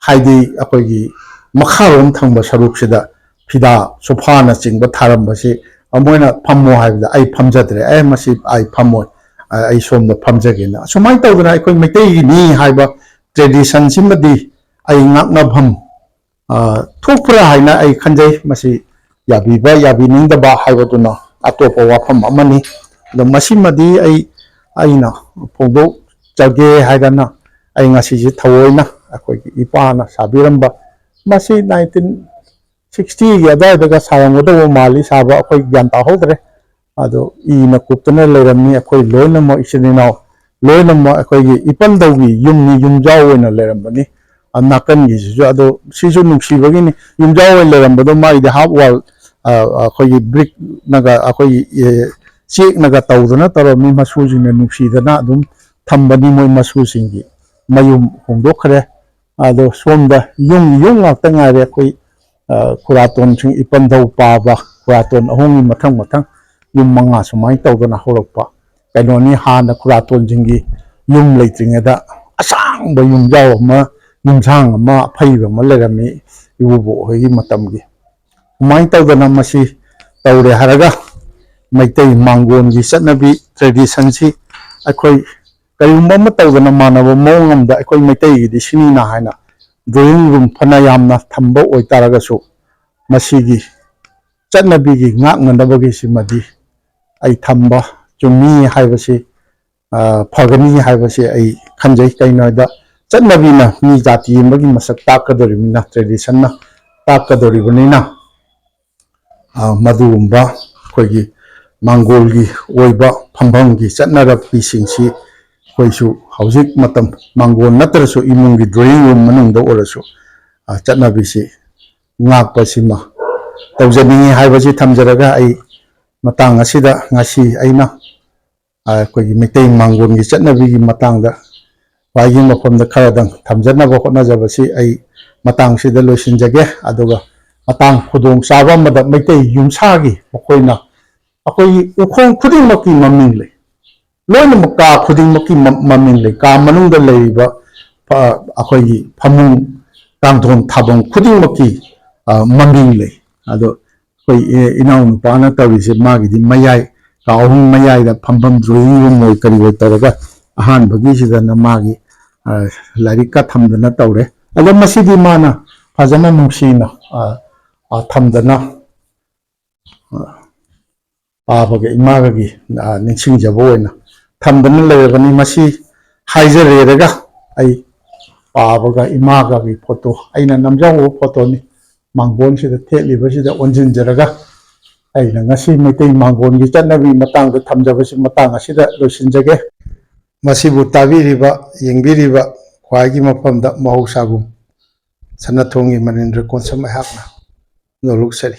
ꯍꯥꯏꯗꯤ ꯑꯩꯈꯣꯏꯒꯤ ꯃꯈꯥꯔꯣꯝ ꯊꯪꯕ ꯁꯔꯨꯛꯁꯤꯗ ꯐꯤꯗꯥ ꯁꯣꯐꯥꯅꯆꯤꯡꯕ ꯊꯥꯔꯝꯕꯁꯤ, ꯑ, ꯃꯣꯏꯅ "ꯐꯝꯃꯣ" ꯍꯥꯏꯕꯗ ꯑꯩ ꯐꯝꯖꯗ꯭ꯔꯦ꯫ "ꯑꯦ, ꯃꯁꯤ ꯑꯩ ꯐꯝꯃꯣꯏ, ꯑ, ꯑꯩ ꯁꯣꯝꯗ ꯐꯝꯖꯒꯦꯅ"꯫ ꯑꯁꯨꯃꯥꯏꯅ ꯇꯧꯗꯅ ꯑꯩꯈꯣꯏ ꯃꯩꯇꯩꯒꯤꯅꯤ ꯍꯥꯏꯕ tradition ꯁꯤꯃꯗꯤ ꯑꯩ ꯉꯥꯛꯅꯐꯝ, ꯑ, ꯊꯣꯛꯄ꯭ꯔꯥ ꯍꯥꯏꯅ ꯑꯩ ꯈꯟꯖꯩ꯫ ꯃꯁꯤ ꯌꯥꯕꯤꯕ ꯌꯥꯕꯤꯅꯤꯡꯗꯕ ꯍꯥꯏꯕꯗꯨꯅ ꯑꯇꯣꯞꯄ ꯋꯥꯐꯝ ꯑꯃꯅꯤ꯫ ꯑꯗꯣ ꯃꯁꯤꯃꯗꯤ ꯑꯩ, ꯑꯩꯅ ꯐꯣꯡꯗꯣꯛꯆꯒꯦ ꯍꯥꯏꯗꯅ ꯑꯩ ꯉꯁꯤꯁꯦ ꯊꯑꯣꯏꯅ ꯑꯩꯈꯣꯏꯒꯤ ꯏꯄꯥꯅ ꯁꯥꯕꯤꯔꯝꯕ, ꯃꯁꯤ ꯅꯥꯏꯟꯇꯤꯟ ꯁꯤꯛꯁꯇꯤꯒꯤ ꯑꯗꯨꯋꯥꯏꯗꯒ ꯁꯥꯔꯝꯒꯗꯧꯕ ꯃꯥꯜꯂꯤ, ꯁꯥꯕ ꯑꯩꯈꯣꯏ ꯒ꯭ꯌꯥꯟ ꯇꯥꯍꯧꯗ꯭ꯔꯦ꯫ ꯑꯗꯣ ꯏꯅ ꯀꯨꯞꯇꯅ ꯂꯩꯔꯝꯃꯤ꯫ ꯑꯩꯈꯣꯏ ꯂꯣꯏꯅꯃꯛ ꯏꯆꯤꯟ ꯏꯅꯥꯎ ꯂꯣꯏꯅꯃꯛ ꯑꯩꯈꯣꯏꯒꯤ ꯏꯄꯟꯗꯧꯒꯤ ꯌꯨꯝꯅꯤ, ꯌꯨꯝꯖꯥꯎ ꯑꯣꯏꯅ ꯂꯩꯔꯝꯕꯅꯤ꯫ ꯑ, ꯅꯥꯀꯟꯒꯤꯁꯤꯁꯨ, ꯑꯗꯣ ꯁꯤꯁꯨ ꯅꯨꯡꯁꯤꯕꯒꯤꯅꯤ꯫ ꯌꯨꯝꯖꯥꯎ ꯑꯣꯏꯅ ꯂꯩꯔꯝꯕꯗꯣ ꯃꯥꯒꯤꯗꯤ ꯍꯥꯐ ꯋꯥꯜ, ꯑ, ꯑꯩꯈꯣꯏꯒꯤ ꯕ꯭ꯔꯤꯛꯅꯒ, ꯑꯩꯈꯣꯏꯒꯤ, ꯑꯦ, ꯆꯦꯛꯅꯒ ꯇꯧꯗꯅ ꯇꯧꯔꯝꯃꯤ꯫ ꯃꯁꯨꯁꯤꯡꯅ ꯅꯨꯡꯁꯤꯗꯅ ꯑꯗꯨꯝ ꯊꯝꯕꯅꯤ꯫ ꯃꯣꯏ ꯃꯁꯨꯁꯤꯡꯒꯤ ꯃꯌꯨꯝ ꯍꯣꯡꯗꯣꯛꯈ꯭ꯔꯦ꯫ ꯑꯗꯣ ꯁꯣꯝꯗ ꯌꯨꯝ, ꯌꯨꯝ ꯉꯥꯛꯇ ꯉꯥꯏꯔꯦ꯫ ꯑꯩꯈꯣꯏ, ꯑ, ꯈꯨꯔꯥꯇꯣꯟꯁꯤꯡ, ꯏꯄꯟꯗꯧ ꯄꯥꯕ ꯈꯨꯔꯥꯇꯣꯟ ꯑꯍꯨꯝꯒꯤ ꯃꯊꯪ ꯃꯊꯪ ꯌꯨꯝ ꯃꯉꯥ ꯁꯨꯃꯥꯏꯅ ꯇꯧꯗꯅ ꯍꯧꯔꯛꯄ꯫ ꯀꯩꯅꯣꯅꯤ, ꯍꯥꯟꯅ ꯈꯨꯔꯥꯇꯣꯟꯁꯤꯡꯒꯤ ꯌꯨꯝ ꯂꯩꯇ꯭ꯔꯤꯉꯩꯗ ꯑꯁꯥꯡꯕ ꯌꯨꯝꯖꯥꯎ ꯑꯃ, ꯌꯨꯝꯁꯥꯡ ꯑꯃ, ꯑꯐꯩꯕ ꯑꯃ ꯂꯩꯔꯝꯃꯤ ꯏꯀꯨꯕꯣꯛ ꯍꯣꯏꯒꯤ ꯃꯇꯝꯒꯤ꯫ ꯁꯨꯃꯥꯏꯅ ꯇꯧꯗꯅ ꯃꯁꯤ ꯇꯧꯔꯦ ꯍꯥꯏꯔꯒ ꯃꯩꯇꯩ ꯃꯥꯡꯒꯣꯟꯒꯤ ꯆꯠꯅꯕꯤ, ꯇ꯭ꯔꯦꯗꯤꯁꯟꯁꯤ ꯑꯩꯈꯣꯏ ꯀꯔꯤꯒꯨꯝꯕ ꯑꯃ ꯇꯧꯗꯅ ꯃꯥꯟꯅꯕ ꯃꯑꯣꯡ ꯑꯃꯗ ꯑꯩꯈꯣꯏ ꯃꯩꯇꯩꯒꯤꯗꯤ ꯁꯤꯅꯤꯅ ꯍꯥꯏꯅ ꯗ꯭ꯔꯣꯌꯤꯡ ꯔꯨꯝ ꯐꯅ ꯌꯥꯝꯅ ꯊꯝꯕ ꯑꯣꯏꯇꯥꯔꯒꯁꯨ, ꯃꯁꯤꯒꯤ ꯆꯠꯅꯕꯤꯒꯤ ꯉꯥꯛꯅꯅꯕꯒꯤꯁꯤꯃꯗꯤ ꯑꯩ ꯊꯝꯕ ꯆꯨꯝꯃꯤ ꯍꯥꯏꯕꯁꯤ, ꯑ, ꯐꯒꯅꯤ ꯍꯥꯏꯕꯁꯤ ꯑꯩ ꯈꯟꯖꯩ꯫ ꯀꯩꯒꯤꯅꯣ ꯍꯥꯏꯗ, ꯆꯠꯅꯕꯤꯅ ꯃꯤ ꯖꯥꯇꯤ ꯑꯃꯒꯤ ꯃꯁꯛ ꯇꯥꯛꯀꯗꯧꯔꯤꯕꯅꯤꯅ, ꯇ꯭ꯔꯦꯗꯤꯁꯟꯅ ꯇꯥꯛꯀꯗꯧꯔꯤꯕꯅꯤꯅ, ꯑ, ꯃꯗꯨꯒꯨꯝꯕ ꯑꯩꯈꯣꯏꯒꯤ ꯃꯥꯡꯒꯣꯜꯒꯤ ꯑꯣꯏꯕ ꯐꯝꯐꯝꯒꯤ ꯆꯠꯅꯔꯛꯄꯤꯁꯤꯡꯁꯤ ꯑꯩꯈꯣꯏꯁꯨ ꯍꯧꯖꯤꯛ ꯃꯇꯝ ꯃꯥꯡꯒꯣꯜ ꯅꯠꯇ꯭ꯔꯁꯨ ꯏꯃꯨꯡꯒꯤ ꯗ꯭ꯔꯣꯌꯤꯡ ꯔꯨꯝ ꯃꯅꯨꯡꯗ ꯑꯣꯏꯔꯁꯨ, ꯑ, ꯆꯠꯅꯕꯤꯁꯤ ꯉꯥꯛꯄꯁꯤꯃ ꯇꯧꯖꯅꯤꯡꯉꯤ ꯍꯥꯏꯕꯁꯤ ꯊꯝꯖꯔꯒ, ꯑꯩ ꯃꯇꯥꯡ ꯑꯁꯤꯗ ꯉꯁꯤ ꯑꯩꯅ, ꯑ, ꯑꯩꯈꯣꯏꯒꯤ ꯃꯩꯇꯩ ꯃꯥꯡꯒꯣꯜꯒꯤ ꯆꯠꯅꯕꯤꯒꯤ ꯃꯇꯥꯡꯗ ꯈ꯭ꯋꯥꯏꯒꯤ ꯃꯐꯝꯗ ꯈꯔꯗꯪ ꯊꯝꯖꯅꯕ ꯍꯣꯠꯅꯖꯕꯁꯤ ꯑꯩ ꯃꯇꯥꯡꯁꯤꯗ ꯂꯣꯏꯁꯤꯟꯖꯒꯦ꯫ ꯑꯗꯨꯒ ꯃꯇꯥꯡ ꯈꯨꯗꯣꯡ ꯆꯥꯕ ꯑꯃꯗ ꯃꯩꯇꯩ ꯌꯨꯝꯁꯥꯒꯤ ꯃꯈꯣꯏꯅ ꯑꯩꯈꯣꯏꯒꯤ ꯎꯈꯣꯡ ꯈꯨꯗꯤꯡꯃꯛꯀꯤ ꯃꯃꯤꯡ ꯂꯩ꯫ ꯂꯣꯏꯅꯃꯛ ꯀꯥ ꯈꯨꯗꯤꯡꯃꯛꯀꯤ ꯃ-, ꯃꯃꯤꯡ ꯂꯩ꯫ ꯀꯥ ꯃꯅꯨꯡꯗ ꯂꯩꯔꯤꯕ, ꯑ, ꯑꯩꯈꯣꯏꯒꯤ ꯐꯃꯨꯡ, ꯀꯥꯡꯊꯣꯟ ꯊꯥꯐꯝ ꯈꯨꯗꯤꯡꯃꯛꯀꯤ, ꯑ, ꯃꯃꯤꯡ ꯂꯩ꯫ ꯑꯗꯣ ꯑꯩꯈꯣꯏ ꯏ-, ꯏꯅꯥꯎꯅꯨꯄꯥꯅ ꯇꯧꯔꯤꯁꯦ, ꯃꯥꯒꯤꯗꯤ ꯃꯌꯥꯏ, ꯀꯥ ꯑꯍꯨꯝ ꯃꯌꯥꯏꯗ ꯐꯝꯐꯝ, ꯗ꯭ꯔꯣꯌꯤꯡ ꯔꯨꯝ ꯑꯣꯏ ꯀꯔꯤ ꯑꯣꯏ ꯇꯧꯔꯒ ꯑꯍꯥꯟꯕꯒꯤꯁꯤꯗꯅ ꯃꯥꯒꯤ, ꯑ, ꯂꯥꯏꯔꯤꯛꯀ ꯊꯝꯗꯅ ꯇꯧꯔꯦ꯫ ꯑꯗꯣ ꯃꯁꯤꯗꯤ ꯃꯥꯅ ꯐꯖꯅ ꯅꯨꯡꯁꯤꯅ, ꯑ, ꯑ, ꯊꯝꯗꯅ, ꯑ, ꯄꯥꯕꯒ ꯏꯃꯥꯒꯒꯤ, ꯑ, ꯅꯤꯡꯁꯤꯡꯖꯕ ꯑꯣꯏꯅ ꯊꯝꯗꯅ ꯂꯩꯔꯕꯅꯤ꯫ ꯃꯁꯤ ꯍꯥꯏꯖꯔꯦꯔꯒ ꯑꯩ ꯄꯥꯕꯒ ꯏꯃꯥꯒꯒꯤ ꯐꯣꯇꯣ, ꯑꯩꯅ ꯅꯝꯖꯍꯧꯕ ꯐꯣꯇꯣꯅꯤ꯫ ꯃꯥꯡꯒꯣꯟꯁꯤꯗ ꯊꯦꯠꯂꯤꯕꯁꯤꯗ ꯑꯣꯟꯁꯤꯟꯖꯔꯒ ꯑꯩꯅ ꯉꯁꯤ ꯃꯩꯇꯩ ꯃꯥꯡꯒꯣꯟꯒꯤ ꯆꯠꯅꯕꯤ ꯃꯇꯥꯡꯗ ꯊꯝꯖꯕꯁꯤ ꯃꯇꯥꯡ ꯑꯁꯤꯗ ꯂꯣꯏꯁꯤꯟꯖꯒꯦ꯫ ꯃꯁꯤꯕꯨ ꯇꯥꯕꯤꯔꯤꯕ, ꯌꯦꯡꯕꯤꯔꯤꯕ ꯈ꯭ꯋꯥꯏꯒꯤ ꯃꯐꯝꯗ ꯃꯍꯧꯁꯥꯒꯨꯝ ꯁꯅꯥꯊꯣꯡꯒꯤ ꯃꯅꯤꯟꯗ꯭ꯔ ꯀꯣꯟꯁꯝ ꯑꯩꯍꯥꯛꯅ ꯅꯣꯂꯨꯛꯆꯔꯤ꯫